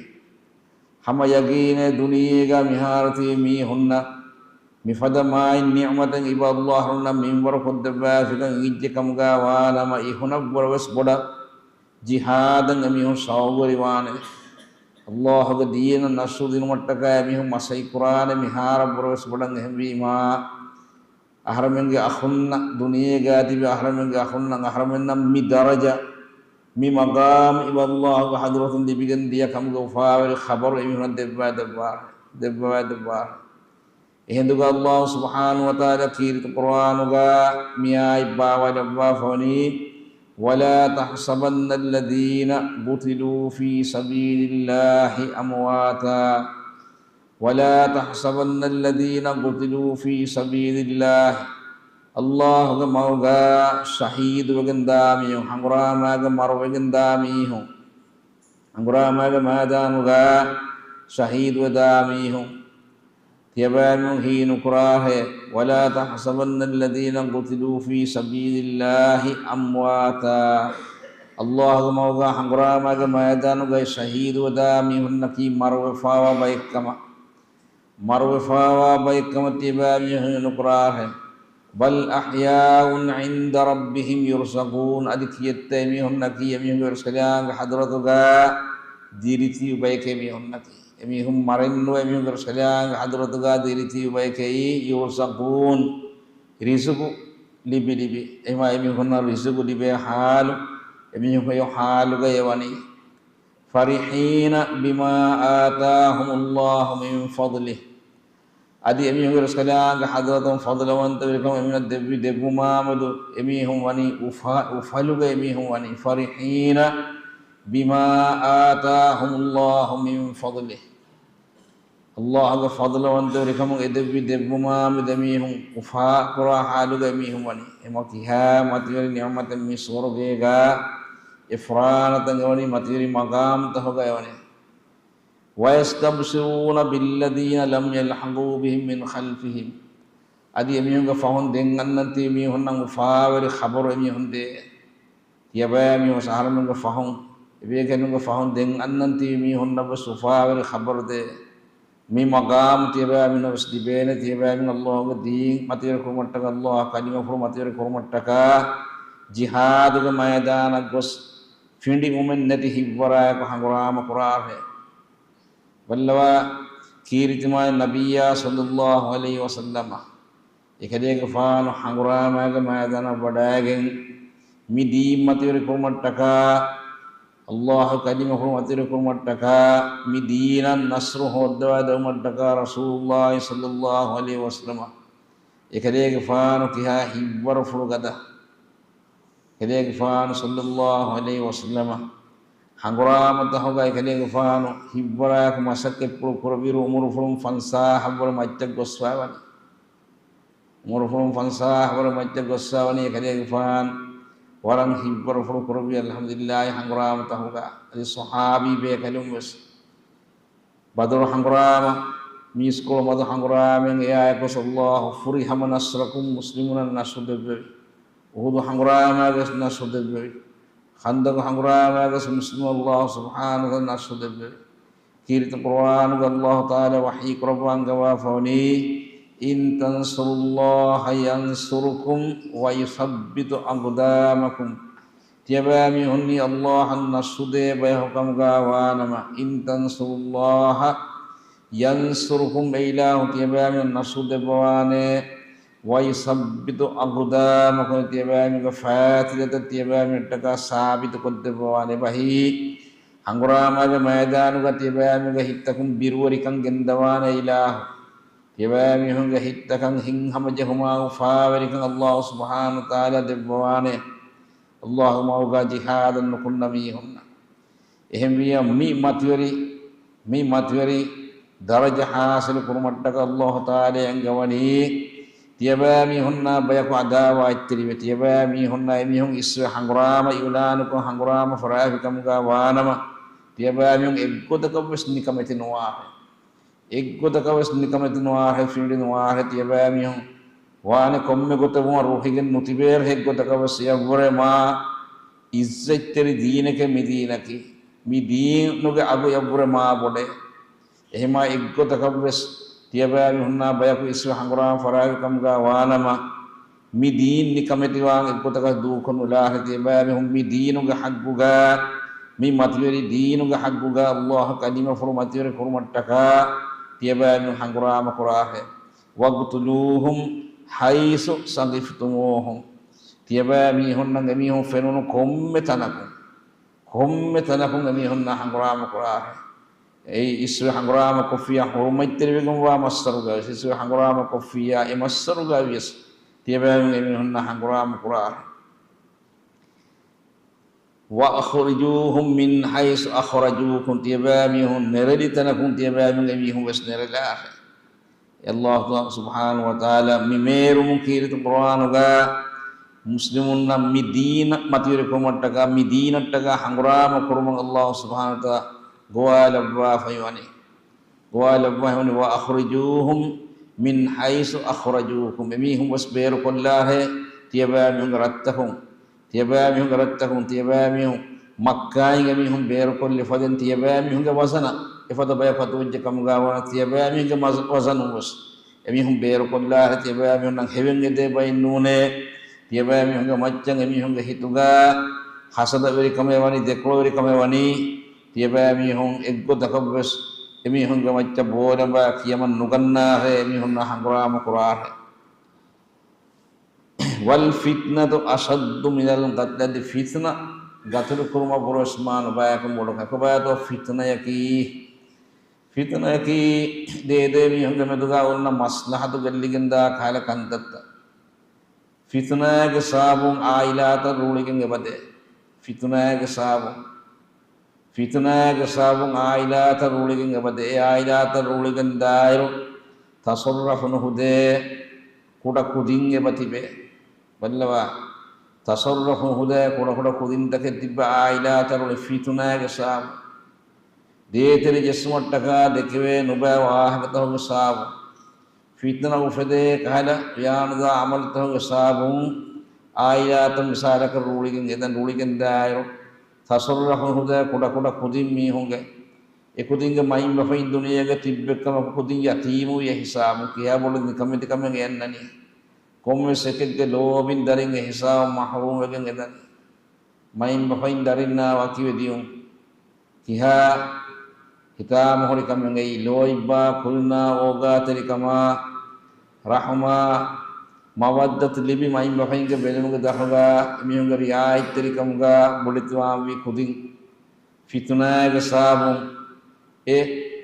ހަމަ ޔަގީނޭ ދުނިޔޭގަ މިހާރު ތިބި މީހުންނަށް މިފަދަ މާތް ނިޢުމަތެއް އިބަ ﷲ އަހަރުންނަށް މިންވަރު ކޮށްދެއްވާފިކަން އިނގިއްޖެ ކަމުގަ ވާނަމަ، އިހުނަށްވުރެ ވެސް ބޮޑަށް ޖިހާދަށް އެމީހުން ޝައުގުވެރިވާނެ. ﷲގެ ދީނަށް ނަޞްރު ދިނުމަށްޓަކާ އެމީހުން މަސަތް ކުރާނެ މިހާރަށްވުރެ ވެސް ބޮޑަށް. އެހެންވީމާ، އަހަރެމެންގެ އަޚުންނަށް، ދުނިޔޭގަ ތިބި އަހަރެމެންގެ އަޚުންނަށް، އަހަރެމެންނަށް މި ދަރަޖަ، މި މަގާމް އިބަ ﷲގެ ޙަޟްރަތުން ލިބިގެން ދިޔަ ކަމުގެ އުފާވެރި ޚަބަރު އެމީހުނަށް ދެއްވާ ދެއްވާ، ދެއްވާ ދެއްވާ. އެހިނދުގަ ﷲ ސުބްޙާނަހޫ ވަތަޢާލާ ކީރިތި ޤުރްއާނުގަ މިއާޔަތް ބާވާލައްވާފަވަނީ، ولا تحسبن الذين قتلوا في سبيل الله أمواتا، ولا تحسبن الذين قتلوا في سبيل الله. ﷲގެ މަގުގަ ޝަހީދުވެގެން ދާ މީހުން، ހަނގުރާމާގަ މަރުވެގެން ދާ މީހުން، ހަނގުރާމާގެ މައިދާނުގަ ޝަހީދުވެދާ މީހުން، ތިޔަބައިމީހުން ހީނުކުރާށޭ. ولا تحسبن الذين قتلوا في سبيل الله أمواتا. ﷲގެ މަގުގަ ހަނގުރާމާގެ މައިދާނުގައި ޝަހީދުވެދާ މީހުންނަކީ މަރުވެފާވާ ބައެއްކަމަށް، މަރުވެފާވާ ބައެއްކަމަށް ތިޔަބައިމީހުން ހީނުކުރާށޭ. بل أحياء عند ربهم يرزقون. އަދި ކިއެއްތަ އެމީހުންނަކީ އެމީހުންގެ ރަސްކަލާނގެ ޙަޟްރަތުގަ ދިރިތިބި ބަޔެކޭ މީހުންނަކީ. އެމީހުން މަރެއްނުވެ އެމީހުންގެ ރަސްކަލާނގެ ޙަޟްރަތުގާ ދިރިތީ ބަޔެކެއީ، يرزقون، ރިޒުގު ލިބި ލިބި. އެހެންވީމާ އެމީހުންނަށް ރިޒުގު ލިބޭ ޙާލު، އެމީހުން ހެޔޮ ޙާލުގައި ވަނީ. فرحين بما آتاهم الله من فضله. އަދި އެމީހުންގެ ރަސްކަލާނގެ ޙަޟްރަތުން ފަޟުލުވަންތަވެރިކަމު އެމީހުންނަށް ދެއްވި ދެއްވުމާމެދު އެމީހުން ވަނީ އުފަ-، އުފަލުގަ އެމީހުން ވަނީ. فرحين بما آتاهم الله من فضله. ﷲ ގެ ފަޟުލުވަންތަވެރިކަމުން އެ ދެއްވި ދެއްވުމާމެދު އެމީހުން އުފާކުރާ ޙާލުގަ އެމީހުން ވަނީ. އެމަ ކިހާ މަތިވެރި ނިޢުމަތެއް މި ސުވަރުގޭގަ އެ ފުރާނަތައް އެވަނީ މަތިވެރި މަގާމްތަކުގަ އެވަނީ. ويستبشرون بالذين لم يلحقوا بهم من خلفهم. އަދި އެމީހުންގެ ފަހުން ދެން އަންނަން ތިބި މީހުންނަށް އުފާވެރި ޚަބަރު އެމީހުން ދޭ. ތިޔަބައިމީހުން އަހަރުމެންގެ ފަހުން، އެބޭކަލުންގެ ފަހުން ދެން އަންނަން ތިބި މީހުންނަށް ވެސް އުފާވެރި ޚަބަރު ދޭ. މި މަގާމް ތިޔަބައިމީހުންނަށް ވެސް ލިބޭނެ، ތިޔަބައިމީހުން ﷲ ގެ ދީން މަތިވެރި ކުރުމަށްޓަކާ، ﷲ ކަލިމަފުޅު މަތިވެރި ކުރުމަށްޓަކާ، ޖިހާދުގެ މައިދާނަށް ގޮސް ފިނޑިވުމެއް ނެތި ހިތްވަރާއެކު ހަނގުރާމަ ކުރާށޭ. ބައްލަވާ ކީރިތި މާތް ނަބިއްޔާ ޞައްލައްލާހު ޢަލައިހި ވަސައްލަމަ އެކަލޭގެފާނު ހަނގުރާމާގެ މައިދާނަށް ވަޑައިގެން މި ދީން މަތިވެރި ކުރުމަށްޓަކާ، ﷲ ގެ ކަލިމަފުޅު މަތިވެރި ކުރުމަށްޓަކާ، މި ދީނަށް ނަޞްރު ހޯއްދަވާ ދެވުމަށްޓަކާ ރަސޫލުއްލާހި ޞައްލައްލާހު ޢަލައިހި ވަސައްލަމަ އެކަލޭގެފާނު ކިހާ ހިތްވަރުފުޅުގަދަ. އެކަލޭގެފާނު ޞައްލައްލާހު ޢަލައިހި ވަސައްލަމަ ހަނގުރާމަތަކުގަ އެކަލޭގެފާނު ހިތްވަރާއެކު މަސައްކަތްޕުޅު ކުރެއްވިއިރު އުމުރުފުޅުން ފަންސާހަށްވުރެ މައްޗަށް ގޮސްފައިވަނީ. އުމުރުފުޅުން ފަންސާހަށްވުރެ މައްޗަށް ގޮސްފައިވަނީ އެކަލޭގެފާނު ވަރަށް ހިތްވަރުފުޅު ކުރެއްވި އަލްޙަމްދުލިއްލާހި ހަނގުރާމަތަކުގަ. އަދި ޞަޙާބީ ބޭކަލުން ވެސް ބަދުރު ހަނގުރާމަ، މީސްކޮޅު މަދު ހަނގުރާމައިން އެއާއެކު ވެސް ﷲ فرح ނަޞްރަކުމް މުސްލިމުނަށް ނަޞްރު ދެއްވެވި. އުޙުދު ހަނގުރާމައިގަ ވެސް ނަޞްރު ދެއްވެވި. ޚަންދަޤު ހަނގުރާމައިގަ ވެސް މުސްލިމުން ﷲ ސުބްޙާނަހޫ ވަތަޢާލާ ނަޞްރު ދެއްވެވި. ކީރިތި ޤުރުއާނުގަ ﷲ ތަޢާލާ ވަޙީ ކުރައްވާ އަންގަވާފަވަނީ، إن تنصروا الله ينصركم ويثبت أقدامكم. ތިޔަބައިމީހުންނީ ﷲ އަށް ނަޞްރު ދޭ ބަޔަކު ކަމުގަ ވާނަމަ، إن تنصروا الله ينصركم، އެ އިލާހު ތިޔަބައިމީހުން ނަޞްރު ދެއްވަވާނެ، ويثبت أقدامكم، ތިޔަބައިމީހުންގެ ފައިތިލަތައް ތިޔަބައިމީހުންނަށްޓަކާ ސާބިތު ކޮށްދެއްވަވާނެ. އެބަހީ، ހަނގުރާމާގެ މައިދާނުގަ ތިޔަބައިމީހުންގެ ހިތްތަކުން ބިރުވެރިކަން ގެންދަވާނެ އިލާހު. ތިޔަބައިމީހުންގެ ހިތްތަކަށް ހިތްހަމަޖެހުމާ އުފާވެރިކަން ﷲ ސުބްޙާނަހޫ ވަތަޢާލާ ދެއްވަވާނެ. ﷲ ގެ މަގުގަ ޖިހާދަށް ނުކުންނަ މީހުންނަށް. އެހެންވިއްޔާ މި މަތިވެރި، މި މަތިވެރި ދަރަޖަ ޙާޞިލު ކުރުމަށްޓަކަ ﷲ ތަޢާލާ އަންގަވަނީ، ތިޔަބައިމީހުންނާ ބަޔަކު އަދާވާތްތެރިވެ، ތިޔަބައިމީހުންނާ އެމީހުން އިސްވެ ހަނގުރާމަ އިޢުލާނުކޮށް ހަނގުރާމަ ފަށާފިކަމުގަ ވާނަމަ، ތިޔަބައިމީހުން އެއްގޮތަކަށްވެސް ނިކަމެތި ނުވާށޭ. އެއްގޮތަކަށްވެސް ނިކަމެތި ނުވާށޭ، ފިނޑި ނުވާށޭ. ތިޔަބައިމީހުން ވާނެ ކޮންމެ ގޮތެއް ވުމަށް ރުހިގެން ނުތިބޭރު އެއްގޮތަކަށްވެސް. އެއަށްވުރެ މާ އިއްޒަތްތެރި ދީނެކޭ މި ދީނަކީ. މި ދީނުގެ އަގު އެއަށްވުރެ މާ ބޮޑޭ. އެހެންމާ އެއްގޮތަކަށްވެސް ތިޔަބައިމީހުންނާ ބަޔަކު އިސްވެ ހަނގުރާމަ ފަށާފިކަމުގަ ވާނަމަ، މި ދީން ނިކަމެތިވާން އެއްގޮތަކަށް ދޫކޮށް ނުލާށޭ. ތިޔަބައިމީހުން މި ދީނުގެ ޙައްޤުގަ، މި މަތިވެރި ދީނުގެ ޙައްޤުގަ ﷲ ކަލިމަފުޅު މަތިވެރި ކުރުމަށްޓަކާ ތިޔަބައިމީހުން ހަނގުރާމަ ކުރާށޭ. واقتلوهم حيث ثقفتموهم. ތިޔަބައިމީހުންނަށް އެމީހުން ފެނުނު ކޮންމެ ތަނަކުން، ކޮންމެ ތަނަކުން އެމީހުންނާ ހަނގުރާމަ ކުރާށޭ. އެއީ އިސްވެ ހަނގުރާމަ ކޮށްފިއްޔާ ޙުރުމަތްތެރިވެގެންވާ މައްސަރުގަވެސް، އިސްވެ ހަނގުރާމަ ކޮށްފިއްޔާ އެ މައްސަރުގަވިޔަސް ތިޔަބައިމީހުން އެމީހުންނާ ހަނގުރާމަ ކުރާށޭ. وأخرجوهم من حيث أخرجوكم، ތިޔަބައިމީހުން ނެރެލި ތަނަކުން ތިޔަބައިމީހުން އެމީހުން ވެސް ނެރެލާށޭ. ﷲ ސުބްޙާނަހޫ ވަތަޢާލާ މި މޭރުމުން ކީރިތި ޤުރުއާނުގަ މުސްލިމުންނަށް މި ދީނަށް މަތިވެރިކުރުމަށްޓަކާ، މި ދީނަށްޓަކާ ހަނގުރާމަ ކުރުމަށް ﷲ ސުބްޙާނަހޫ ވަތަޢާލާ ގޮވާލައްވާފައިވަނީ. ގޮވާލައްވާފައިވަނީ، وأخرجوهم من حيث أخرجوكم، އެމީހުން ވެސް ބޭރުކޮށްލާށޭ ތިޔަބައިމީހުންގެ ރަށްތަކުން. ތިޔަބައިމީހުންގެ ރަށްތަކުން، ތިޔަބައިމީހުން މައްކާއިން އެމީހުން ބޭރުކޮށްލި ފަދައިން، ތިޔަބައިމީހުންގެ ވަޒަނަށް އެފަދަ ބަޔަކު އަތުވެއްޖެ ކަމުގަ ވާނަމަ، ތިޔަބައިމީހުންގެ މަޒ-، ވަޒަނުން ވެސް އެމީހުން ބޭރުކޮށްލާށޭ. ތިޔަބައިމީހުންނަށް ހެވެން އެދޭ ބައެއް ނޫނޭ. ތިޔަބައިމީހުންގެ މައްޗަށް އެމީހުންގެ ހިތުގަ ހަސަދަވެރިކަމެއް ވަނީ، ދެކޮޅުވެރިކަމެއް ވަނީ. ތިޔަބައިމީހުން އެއްގޮތަކަށްވެސް އެމީހުންގެ މައްޗަށް ބޯލަނބާ ކިޔަމަން ނުގަންނާހޭ، އެމީހުންނާ ހަނގުރާމަ ކުރާހޭ. وَالْفِتْنَةُ أَشَدُّ مِنَ الْقَتْلِ، އަދި ފިތުނަ ގަތުލު ކުރުމަށްވުރެ އިސްމާނު ބަޔަކު ބޮޑު ކަކުބަޔަތޯ ފިތުނަޔަކީ. ފިތުނަޔަކީ ދޭދޭ މީހުންގެ މެދުގާ އޮންނަ މަސްލަހަތު ގެއްލިގެންދާ ކަހަލަ ކަންތައްތައް. ފިތުނާގެ ސަބަބުން އާއިލާތައް ރޫޅިގެން އެބަދޭ. ފިތުނާގެ ސަބަބުން، ފިތުނާގެ ސަބަބުން އާއިލާތައް ރޫޅިގެން އެބަދޭ. އެ އާއިލާތައް ރޫޅިގެން ދާއިރު ތަޞައްރަފު ނުހުދޭ ކުޑަ ކުދިން އެބަ ތިބޭ. ބައްލަވާ، ތަޞައްރަފު ނުހުދޭ ކުޑަ ކުޑަ ކުދިންތަކެއް ތިއްބަ އާއިލާތައް ރޫޅި ފިތުނާގެ ސަބަބުން. ދޭތެރެ ޖެއްސުމަށްޓަކާ ދެކެވޭ ނުބައި ވާހަކަތަކުގެ ސަބަބުން. ފިތުނަ އުފެދޭ ކަހަލަ ވިޔާނުދާ އަމަލުތަކުގެ ސަބަބުން އާއިލާތައް މިސާލަކަށް ރޫޅިގެން އެދަން، ރޫޅިގެން ދާއިރު ތަޞައްރަފު ނުހުދޭ ކުޑަކުޑަ ކުދިން މީހުންގެ، އެ ކުދިންގެ މައިންބަފައިން ދުނިޔޭގަ ތިއްބެއްކަމަކު ކުދިން ޔަތީމުވި އެ ހިސާބުން ކިހާ ބޮޑު ނިކަމެތިކަމެއް އެ އަންނަނީ. ކޮންމެސް އެކެއްގެ ލޯބިން ދަރިން އެ ހިސާބުން މަޙްރޫމްވެގެން އެދަނީ. މައިންބަފައިން ދަރިންނާ ވަކިވެ ދިޔުން. ކިހާ ހިތާމަހުރި ކަމެއް އެއީ. ލޯތްބާ ކުލުނާ އޯގާތެރިކަމާ، ރަޙުމާ، މަވައްދަތު ލިބި މައިންބަފައިންގެ ބެލުމުގެ ދަށުގަ އެމީހުންގެ ރިޢާޔަތްތެރިކަމުގަ ބޮޑެތިވާންވީ ކުދިން. ފިތުނާގެ ސަބަބުން އެ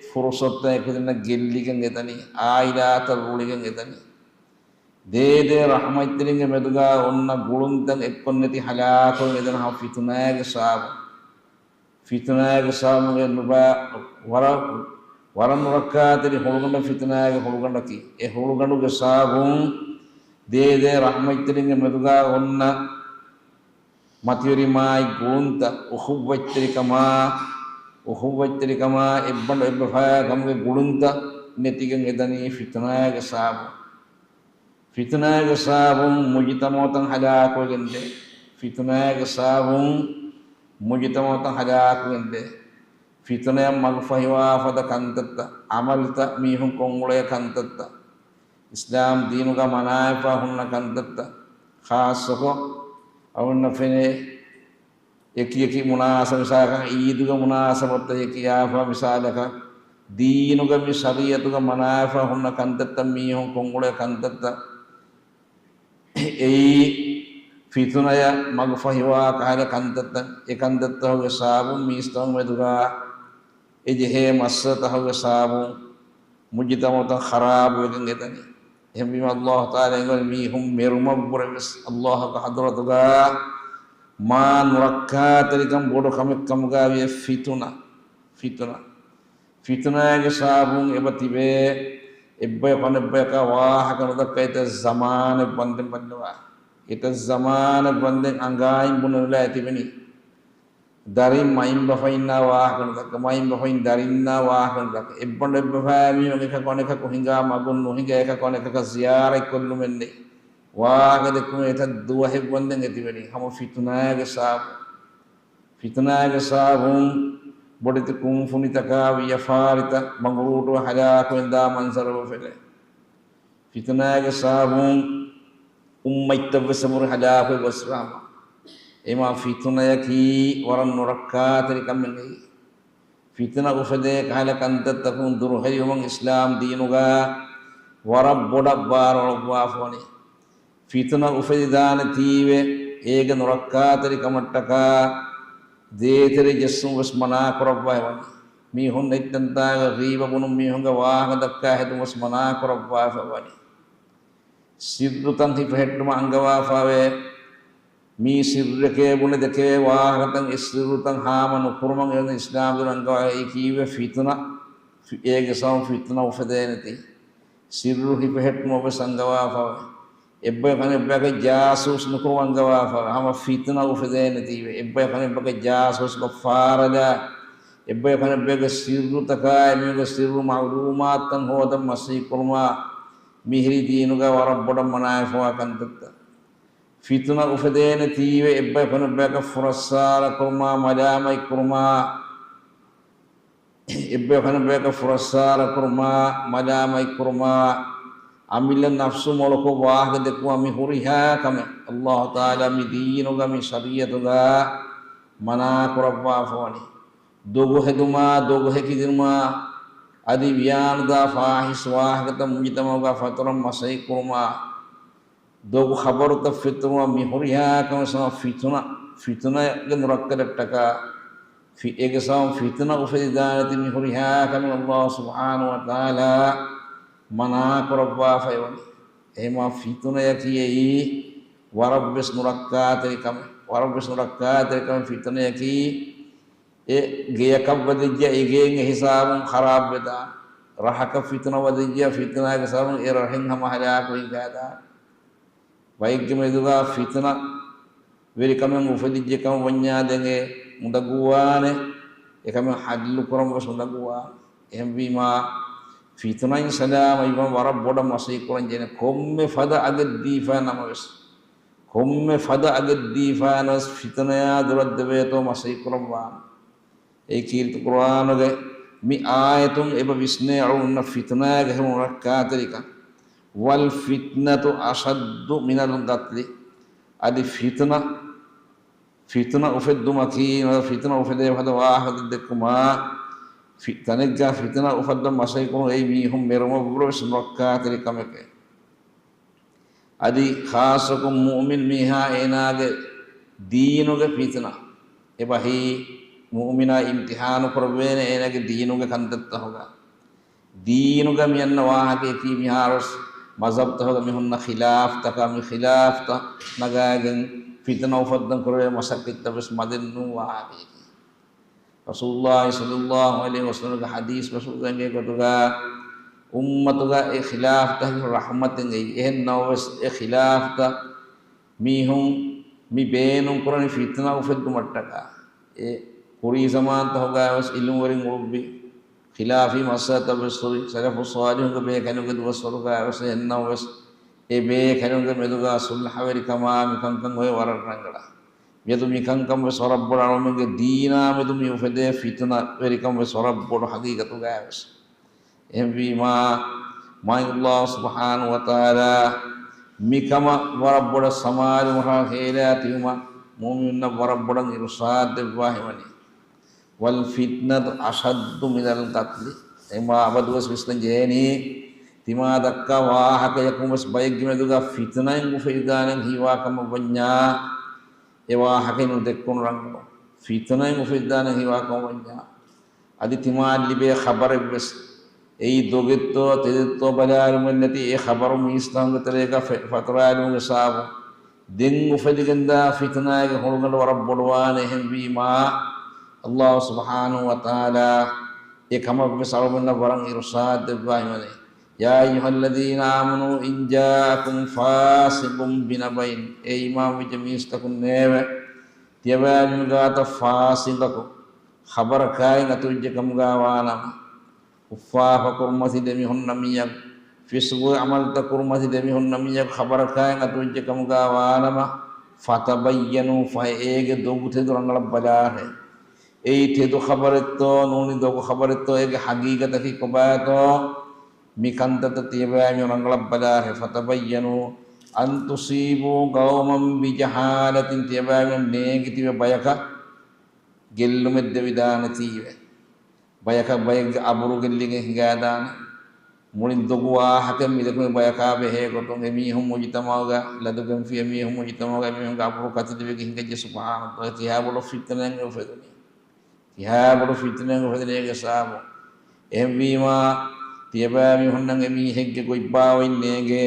ފުރުޞަތުތައް އެކުދިންނަށް ގެއްލިގެން އެދަނީ، އާއިލާތައް ރޫޅިގެން އެދަނީ. ދޭދޭ ރަޙްމަތްތެރިންގެ މެދުގަ އޮންނަ ގުޅުންތައް އެއްކޮށްނެތި ހަލާކުވެގެން އެދަނީ ހަމަ ފިތުނާގެ ސަބަބުން. ފިތުނާގެ ސަބަބުން އެ ނުބައި ވަރަށް، ވަރަށް ނުރައްކާތެރި ހުޅުގަނޑަށް ފިތުނާގެ ހުޅުގަނޑަކީ. އެ ހުޅުގަނޑުގެ ސަބަބުން ދޭދޭ ރަޙްމަތްތެރިންގެ މެދުގަ އޮންނަ މަތިވެރިމާތް ގުޅުންތައް، އުޚުއްވަތްތެރިކަމާ، އުޚުއްވަތްތެރިކަމާ، އެއްބަނޑު އެއްބަފައި ކަމުގެ ގުޅުންތައް ނެތިގެން އެދަނީ ފިތުނާގެ ސަބަބުން. ފިތުނާގެ ސަބަބުން މުޖުތަމަޢުތައް ހަލާކުވެގެންދޭ. ފިތުނާގެ ސަބަބުން މުޖުތަމަޢުތައް ހަލާކުވެގެންދޭ. ފިތުނަޔަށް މަގުފަހިވާ ފަދަ ކަންތައްތައް، ޢަމަލުތައް، މީހުން ކޮށްއުޅޭ ކަންތައްތައް، އިސްލާމް ދީނުގަ މަނާވެފަ ހުންނަ ކަންތައްތައް، ޚާއްޞަކޮށް އަޅުގަނޑަށް ފެނޭ، އެކި އެކި މުނާސަބަތް، މިސާލަކަށް އީދުގެ މުނާސަބަތުތައް އެކި އާފާ، މިސާލަކަށް ދީނުގަ މި ޝަރީޢަތުގަ މަނާވެފަ ހުންނަ ކަންތައްތައް، މީހުން ކޮށްއުޅޭ ކަންތައްތައް، އެއީ ފިތުނަޔަށް މަގުފަހިވާ ކަހަލަ ކަންތައްތައް، އެ ކަންތައްތަކުގެ ސަބަބުން މީސްތަކުން މެދުގަ އެ ޖެހޭ މައްސަލަތަކުގެ ސަބަބުން މުޖުތަމަޢުތައް ޚަރާބުވެގެން އެދަނީ. އެހެންވީމަ، ﷲ ތަޢާލާ އެނގޭ މީހުން މެރުމަށްވުރެ ވެސް ﷲ ގެ ޙަޟްރަތުގަ މާ ނުރައްކާތެރިކަން ބޮޑު ކަމެއް ކަމުގަ ވިޔަ ފިތުނަ، ފިތުނަ. ފިތުނާގެ ސަބަބުން އެބަ ތިބޭ، އެއްބަޔަކު އަނެއްބަޔަކަށް ވާހަކަ ނުދައްކާ އެތައް ޒަމާނެއް ވަންދެން ބައްލަވާ. އެތައް ޒަމާނެއް ވަންދެން އަނގާއިން ބުނެލާ ތިބެނީ. ދަރިން މައިންބަފައިންނާ ވާހަކަ ނުދައްކާ، މައިންބަފައިން ދަރިންނާ ވާހަކަ ނުދައްކާ. އެއްބަނޑު އެއްބަފައި މީހުން އެކަކު އަނެކަކު ހިނގާ މަގުން ނުހިނގާ، އެކަކު އަނެކަކަށް ޒިޔާރަތްކޮށްލުމެއް ނެތް. ވާހަކަ ދެއްކުމެއް އެތައް ދުވަހެއް ވަންދެން އެ ތިބެނީ. ހަމަ ފިތުނާގެ ސަބަބުން. ފިތުނާގެ ސަބަބުން ބޮޑެތި ކުންފުނިތަކާ ވިޔަފާރިތައް މަގުރޫޓު ހަލާކުވެންދާ މަންޒަރު އެބަ ފެނޭ. ފިތުނާގެ ސަބަބުން އުއްމަތްތައް ވެސް އެބަހުރި ހަލާކުވެ ގޮސްފާމަ. އެމާ ފިތުނަޔަކީ ވަރަށް ނުރައްކާތެރި ކަމެއް ނެތް. ފިތުނަ އުފެދޭ ކަހަލަ ކަންތައްތަކުން ދުރުހެލިވުމަށް އިސްލާމް ދީނުގަ ވަރަށް ބޮޑަށް ބާރުއަޅުއްވާފަވަނީ. ފިތުނަ އުފެދިދާނެތީވެ، އޭގެ ނުރައްކާތެރިކަމަށްޓަކާ ދޭތެރެ ޖެއްސުން ވެސް މަނާކުރައްވައިވަނީ. މީހުން އެއްތަންތާގަ ޣީބަ ބުނުން، މީހުންގެ ވާހަކަ ދައްކާ ހެދުން ވެސް މަނާކުރައްވާފަވަނީ. ސިއްރުތައް ހިފެހެއްޓުމަށް އަންގަވާފަވޭ. މީ ސިއްރެކޭ ބުނެ ދެކެވޭ ވާހަކަތައް އެ ސިއްރުތައް ހާމަ ނުކުރުމަށް އެވަނީ އިސްލާމްދީނު އަންގަވާ. އެއީ ކީއްވެ؟ ފިތުނަ. ފި-، އޭގެ ސަބަބުން ފިތުނަ އުފެދޭނެތީ. ސިއްރު ހިފެހެއްޓުމަށް ވެސް އަންގަވާފަވޭ. އެއްބަޔަކު އަނެއްބަޔަކަށް ޖާސޫސް ނުކުރުމަށް އަންގަވާފަވޭ. ހަމަ ފިތުނަ އުފެދޭނެތީވެ. އެއްބަޔަކު އަނެއްބަޔަކަށް ޖާސޫސްކޮށް ފާރަލާ، އެއްބަޔަކު އަނެއްބަޔަކުގެ ސިއްރުތަކާ އެމީހުންގެ ސިއްރު މަޢުލޫމާތުތައް ހޯދަން މަސީކުރުމާ، މިހިރީ ދީނުގަ ވަރަށް ބޮޑަށް މަނާވެފަވާ ކަންތައްތައް. ފިތުނަ އުފެދޭނެތީވެ، އެއްބަޔަކު އަނެއްބަޔަކަށް ފުރައްސާރަ ކުރުމާ، މަލާމަތް ކުރުމާ، އެއްބަޔަކު އަނެއްބަޔަކަށް ފުރައްސާރަ ކުރުމާ، މަލާމަތް ކުރުމާ، އަމިއްލަ ނަފްސު މޮޅުކޮށް ވާހަކަ ދެއްކުމާ، މި ހުރިހާ ކަމެއް ﷲ ތަޢާލާ މި ދީނުގަ، މި ޝަރީޢަތުގަ މަނާ ކުރައްވާފަވަނީ. ދޮގު ހެދުމާ، ދޮގު ހެކިދިނުމާ، އަދި ވިޔާނުދާ ފާހިޝް ވާހަކަތައް މުޖުތަމަޢުގަ ފަތުރަން މަސައްކަތް ކުރުމާ، ދޮގު ޚަބަރުތައް ފެތުރުމަށް މި ހުރިހާ ކަމެއް ސަމަ ފިތުނަ، ފިތުނައިގެ ނުރައްކަލަށްޓަކާ، ފި-، އޭގެ ސަބަބުން ފިތުނަ އުފެދިދާނެތީ މި ހުރިހާ ކަމެއް ﷲ ސުބްޙާނަހޫ ވަތަޢާލާ މަނާ ކުރައްވާފައިވަނީ. އެހެންވީމާ ފިތުނަޔަކީ އެއީ ވަރަށްވެސް ނުރައްކާތެރި ކަމެއް، ވަރަށްވެސް ނުރައްކާތެރި ކަމެއް ފިތުނަޔަކީ. އެ ގެޔަކަށް ވަދެއްޖެ އެ ގެއިން އެ ހިސާބުން ޚަރާބުވެދާނެ. ރަށަކަށް ފިތުނަ ވަދެއްޖެ ފިތުނައިގެ ސަބަބުން އެ ރަށެއް ހަމަ ހަލާކުވެގެން ދާނެ. ބައެއްގެ މެދުގަ ފިތުނަ ވެރިކަމެއް އުފެދިއްޖެ ކަމަށް ވަންޏާ ދެން އެ އުނދަގޫވާނެ، އެކަމެއް ޙައްލު ކުރަން ވެސް އުނދަގޫވާނެ. އެހެންވީމާ ފިތުނައިން ސަލާމަތްވުން ވަރަށް ބޮޑަށް މަސައްކަތް ކުރަން ޖެހޭނެ. ކޮންމެ ފަދަ އަގެއް ދީފާ ނަމަވެސް، ކޮންމެ ފަދަ އަގެއް ދީފާނަމަވެސް ފިތުނަޔާ ދުރަށް ދެވޭތޯ މަސައްކަތް ކުރަން ވާނެ. އެއީ ކީރިތި ޤުރްއާނުގެ މި އާޔަތުން އެބަ ވިސްނޭ އަޅުގަނޑަށް ފިތުނައިގެ ހެޔޮ ނުރައްކާތެރިކަން. "وَالْفِتْنَةُ أَشَدُّ مِنَ الْقَتْلِ." އަދި ފިތުނަ، ފިތުނަ އުފެއްދުމަކީ، ފިތުނަ އުފެދޭ ފަދަ ވާހަކަ ދެއްކުމާ، ފި-، ތަނެއްގަ ފިތުނަ އުފައްދަން މަސައްކަތް ކުރުން އެއީ މީހުން މެރުމަށްވުރެ ވެސް ނުރައްކާތެރި ކަމެކޭ. އަދި ޚާއްޞަކޮށް މުއުމިން މީހާ އޭނާގެ ދީނުގެ ފިތުނަ. އެބަހީ މުއުމިނާ އިމްތިޙާނު ކުރެވޭނެ އޭނާގެ ދީނުގެ ކަންތައްތަހުގަ. ދީނުގަ މިއަންނަ ވާހަކަޔަކީ މިހާރުވެސް މަޒްހަބްތަހުގަ މިހުންނަ ޚިލާފްތަކާ، މި ޚިލާފްތައް ނަގާގެން ފިތުނަ އުފައްދަން ކުރެވޭ މަސައްކަތްތައް ވެސް މަދެއްނޫން ވާހަކަޔަކީ. ރަސޫލުﷲ ޞައްލަﷲ ޢަލައިހި ވަސައްލަމަގެ ޙަދީޘް ބަސްފުޅުތަކުގެ ގޮތުގަ އުއްމަތުގަ އެ ޚިލާފްތަކަކީ ރަޙްމަތެއް އެއީ. އެހެން ނަމަވެސް އެ ޚިލާފްތައް މީހުން މި ބޭނުން ކުރަނީ ފިތުނަ އުފެއްދުމަށްޓަކާ. އެ ކުރީ ޒަމާންތަހުގައި ވެސް ޢިލްމުވެރިން އުޅުއްވި ޚިލާފީ މައްސަލަތައް ވެސް ހުރި. ސަލަފުއް ޞާލިޙުންގެ ބޭކަލުންގެ ދުވަސްވަރުގައި ވެސް އެހެން ނަމަވެސް އެ ބޭކަލުންގެ މެދުގަ ޞުލްޙަވެރިކަމާ މިކަންކަން އޮތް ވަރަށް ރަނގަޅަށް. މިއަދު މިކަންކަން ވެސް ވަރަށް ބޮޑަށް އަޅުމެންގެ ދީނާ މެދު މި އުފެދޭ ފިތުނަވެރިކަން ވެސް ވަރަށް ބޮޑު ޙަޤީޤަތުގައި ވެސް. އެހެންވީމާ، މާތް ﷲ ސުބްޙާނަހޫ ވަތަޢާލާ މިކަމަށް ވަރަށް ބޮޑަށް ސަމާލުވުމަށް ހޭލާ ތިބުމަށް މުއުމިނުންނަށް ވަރަށް ބޮޑަށް އިރުޝާދު ދެއްވާ ހެވަނީ. "وَالْفِتْنَةُ أَشَدُّ مِنَ الْقَتْلِ." އެމާ އަބަދުވެސް ވިސްނަން ޖެހޭނީ، ތިމާ ދައްކާ ވާހަކަޔަކުން ވެސް ބައެއްގެ މެދުގަ ފިތުނައިން އުފެދިދާނެ ހީވާ ކަމަށް ވަންޏާ، އެ ވާހަކައިން ނުދެއްކުނު ރަނގަޅު. ފިތުނައިން އުފެދިދާނެ ހީވާ ކަމަށް ވަންޏާ، އަދި ތިމާ ލިބޭ ޚަބަރެއްވެސް އެއީ ދޮގެއްތޯ ތެދެއްތޯ ބަލާލުމެއް ނެތި، އެ ޚަބަރު މީސްތަކުންގެ ތެރޭގަ ފެ-، ފަތުރާލުމުގެ ސަބަބުން ދެން އުފެދިގެންދާ ފިތުނާގެ ހުޅުގަނޑު ވަރަށް ބޮޑުވާނެ. އެހެންވީމާ، ﷲ ސުބްޙާނަހޫ ވަތަޢާލާ އެ ކަމަށްވެސް އަޅުގަނޑަށް ވަރަށް އިރުޝާދު ދެއްވާ ހިމެނޭ. "يَا أَيُّهَا الَّذِينَ آمَنُوا إِنْ جَاءَكُمْ فَاسِقٌ بِنَبَإٍ." އޭ އީމާންވެއްޖެ މީސްތަކުންނޭވެ! ތިޔަބައިމީހުން ގާތަށް ފާސިޤަކު ޚަބަރަކާއިން އަތުވެއްޖެ ކަމުގަ ވާނަމަ، އުފާފަ ކުރުމަތި ދެމިހުންނަ މީހަކު، ފިސްޤު ޢަމަލުތައް ކުރުމަތި ދެމިހުންނަ މީހަކު ޚަބަރަކާއިން އަތުވެއްޖެ ކަމުގަ ވާނަމަ، فَتَبَيَّنُوا، ފަހެ އޭގެ ދޮގު ތެދު ރަނގަޅަށް ބަލާހެ. އެއީ ތެދު ޚަބަރެއްތޯ ނޫނީ ދޮގު ޚަބަރެއްތޯ އޭގެ ޙަޤީޤަތަކީ ކޮބާތޯ؟ މި ކަންތައްތައް ތިޔަބައިމީހުން ރަނގަޅަށް ބަލާހެ. فَتَبَيَّنُوا أَنْ تُصِيبُوا قَوْمًا بِجَهَالَةٍ، ތިޔަބައިމީހުން ނޭނގިތިބެ ބަޔަކަށް ގެއްލުމެއް ދެވިދާނެތީވެ. ބަޔަކަށް ބައެއްގެ އަބުރު ގެއްލިގެން ހިނގާދާނެ. މުޅިން ދޮގު ވާހަކައެއް މިދެކުނީ ބަޔަކާ ބެހޭ ގޮތުން. އެމީހުން މުޖުތަމަޢުގަ ލަދުގެންފި، އެމީހުން މުޖުތަމަޢުގަ އެމީހުންގެ އަބުރު ކަތިލިވެގެން ހިނގައްޖެ. ސުބްޙާނަﷲ، ތިހާ ބޮޑު ފިތުނައެއް އުފެދުނީ. ތިހާ ބޮޑު ފިތުނައެއް އުފެދުނީ އޭގެ ސަބަބުން. އެހެންވީމާ، ތިޔަބައިމީހުންނަށް އެމީހެއްގެ ގޮތްބާވައި ނޭނގޭ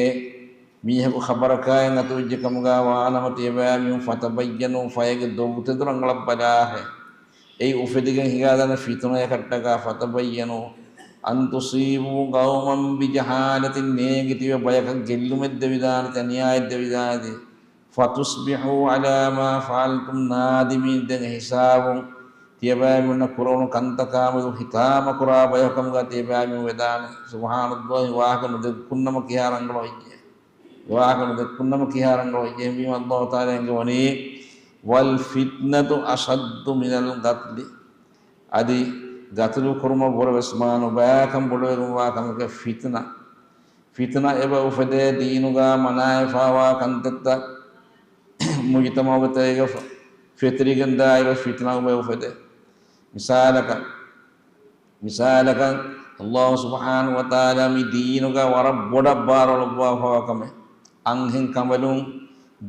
މީހަކު ޚަބަރަކާއިން އަތުވެއްޖެ ކަމުގަ ވާނަމަ، ތިޔަބައިމީހުން فَتَبَيَّنُوا، ފަހެ އޭގެ ދޮގު ތެދު ރަނގަޅަށް ބަލާހެ. އެއީ އުފެދިގެން ހިނގާދާނެ ފިތުނަޔަކަށްޓަކާ. فَتَبَيَّنُوا أَنْ تُصِيبُوا قَوْمًا بِجَهَالَةٍ، ނޭނގިތިބެ ބަޔަކަށް ގެއްލުމެއް ދެވިދާނެތީ، އަނިޔާއެއް ދެވިދާނެތީ. فَتُصْبِحُوا عَلَى مَا فَعَلْتُمْ نَادِمِينَ. ދެން އެ ހިސާބުން ތިޔަބައިމީހުންނަށް ކުރެވުނު ކަންތަކާމެދު ހިތާމަކުރާ ބަޔަކު ކަމުގަ ތިޔަބައިމީހުން ވެދާނެ. ސުބްޙާނަﷲ، ވާހަކަ ނުދެއްކުންނަމަ ކިހާ ރަނގަޅު ވެއްޖެ؟ ވާހަކަ ނުދެއްކުންނަމަ ކިހާ ރަނގަޅު ވެއްޖެ؟ އެހެންވީމަ ﷲ ތަޢާލާ އެނގެވަނީ، وَالْفِتْنَةُ أَشَدُّ مِنَ الْقَتْلِ. އަދި ގަތުލު ކުރުމަށްވުރެ ވެސް މާ ނުބައިކަން ބޮޑުވެގެންވާ ކަމެކޭ ފިތުނަ. ފިތުނަ އެބަ އުފެދޭ ދީނުގަ މަނާވެފަވާ ކަންތައްތައް މުޖުތަމަޢުގެ ތެރޭގަ ފެ-، ފެތުރިގެންދާއިރު ފިތުނަ އެބަ އުފެދޭ. މިސާލަކަށް، މިސާލަކަށް، ﷲ ސުބްޙާނަހޫ ވަތަޢާލާ މި ދީނުގަ ވަރަށް ބޮޑަށް ބާރުއަޅުއްވާފަވާ ކަމެއް. އަންހެން ކަނބަލުން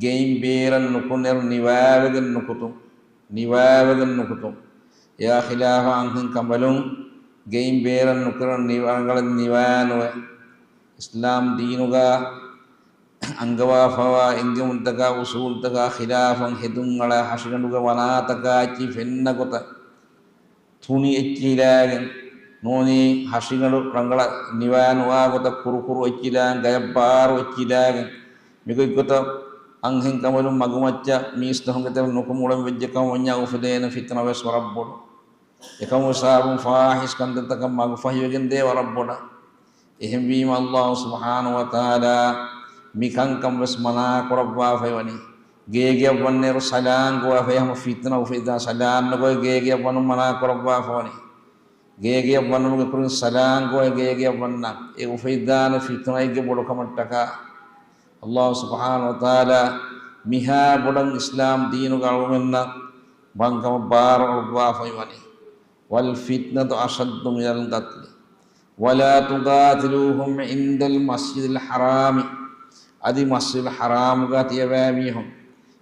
ގެއިން ބޭރަށް ނުކުންނައިރު ނިވާވެގެން ނުކުތުން. ނިވާވެގެން ނުކުތުން. އެއާ ޚިލާފަށް އަންހެން ކަނބަލުން ގެއިން ބޭރަށް ނުކުންނައިރު ނިވާ-، ރަނގަޅަށް ނިވާނުވެ. އިސްލާމް ދީނުގަ އަންގަވާފަވާ އެންގެވުންތަކާ އުސޫލުތަކާ ޚިލާފަށް ހެދުން އަޅާ ހަށިގަނޑުގެ ވަނާތަކާ އެއްޗިހި ފެންނަ ގޮތަށް ތުނި އެއްޗިހި ލާގެން، ނޫނީ ހަށިގަނޑު ރަނގަޅަށް ނިވާނުވާ ގޮތަށް ކުރުކުރު އެއްޗިހި ލާގެން، ގަޔަށް ބާރު އެއްޗިހި ލާގެން، މިގޮތްގޮތަށް އަންހެން ކަނބަލުން މަގުމައްޗަށް މީސްތަކުންގެ ތެރެ ނުކުމުޅެން ވެއްޖެ ކަމަށް ވަންޏާ އުފެދޭނެ ފިތުނަ ވެސް ވަރަށް ބޮޑު. އެކަމު ހިސާބުން ފާޙިޝް ކަންތައްތަކަށް މަގުފަހިވެގެންދޭ ވަރަށް ބޮޑަށް. އެހެންވީމަ ﷲ ސުބްޙާނަހޫ ވަތަޢާލާ މި ކަންކަން ވެސް މަނާ ކުރައްވާފައި ވަނީ. ގޭގެއަށް ވަންނައިރު ސަލާން ގޮވާފައި ހަމަ ފިތުނަ އުފެދާ ސަލާން ނުގޮވެ ގޭގެއަށް ވަނުން މަނާ ކުރައްވާފަ ވަނީ. ގޭގެއަށް ވަނުމުގެ ކުރިން ސަލާން ގޮވެ ގޭގެއަށް ވަންނަ އެ އުފެދާނެ ފިތުނައެއްގެ ބޮޑުކަމަށްޓަކާ. ﷲ ސުބްޙާނަހޫ ވަތަޢާލާ މިހާ ބޮޑަށް އިސްލާމް ދީނުގަ އަޅުގަނޑުމެންނަށް ބަންކަމަށް ބާރު އަޅުއްވާފައި ވަނީ. والفتنة أشد من القتل ولا تقاتلوهم عند المسجد الحرام. އަދި މަސްޖިދުލް ޙަރާމްގަ ތިޔަބައިމީހުން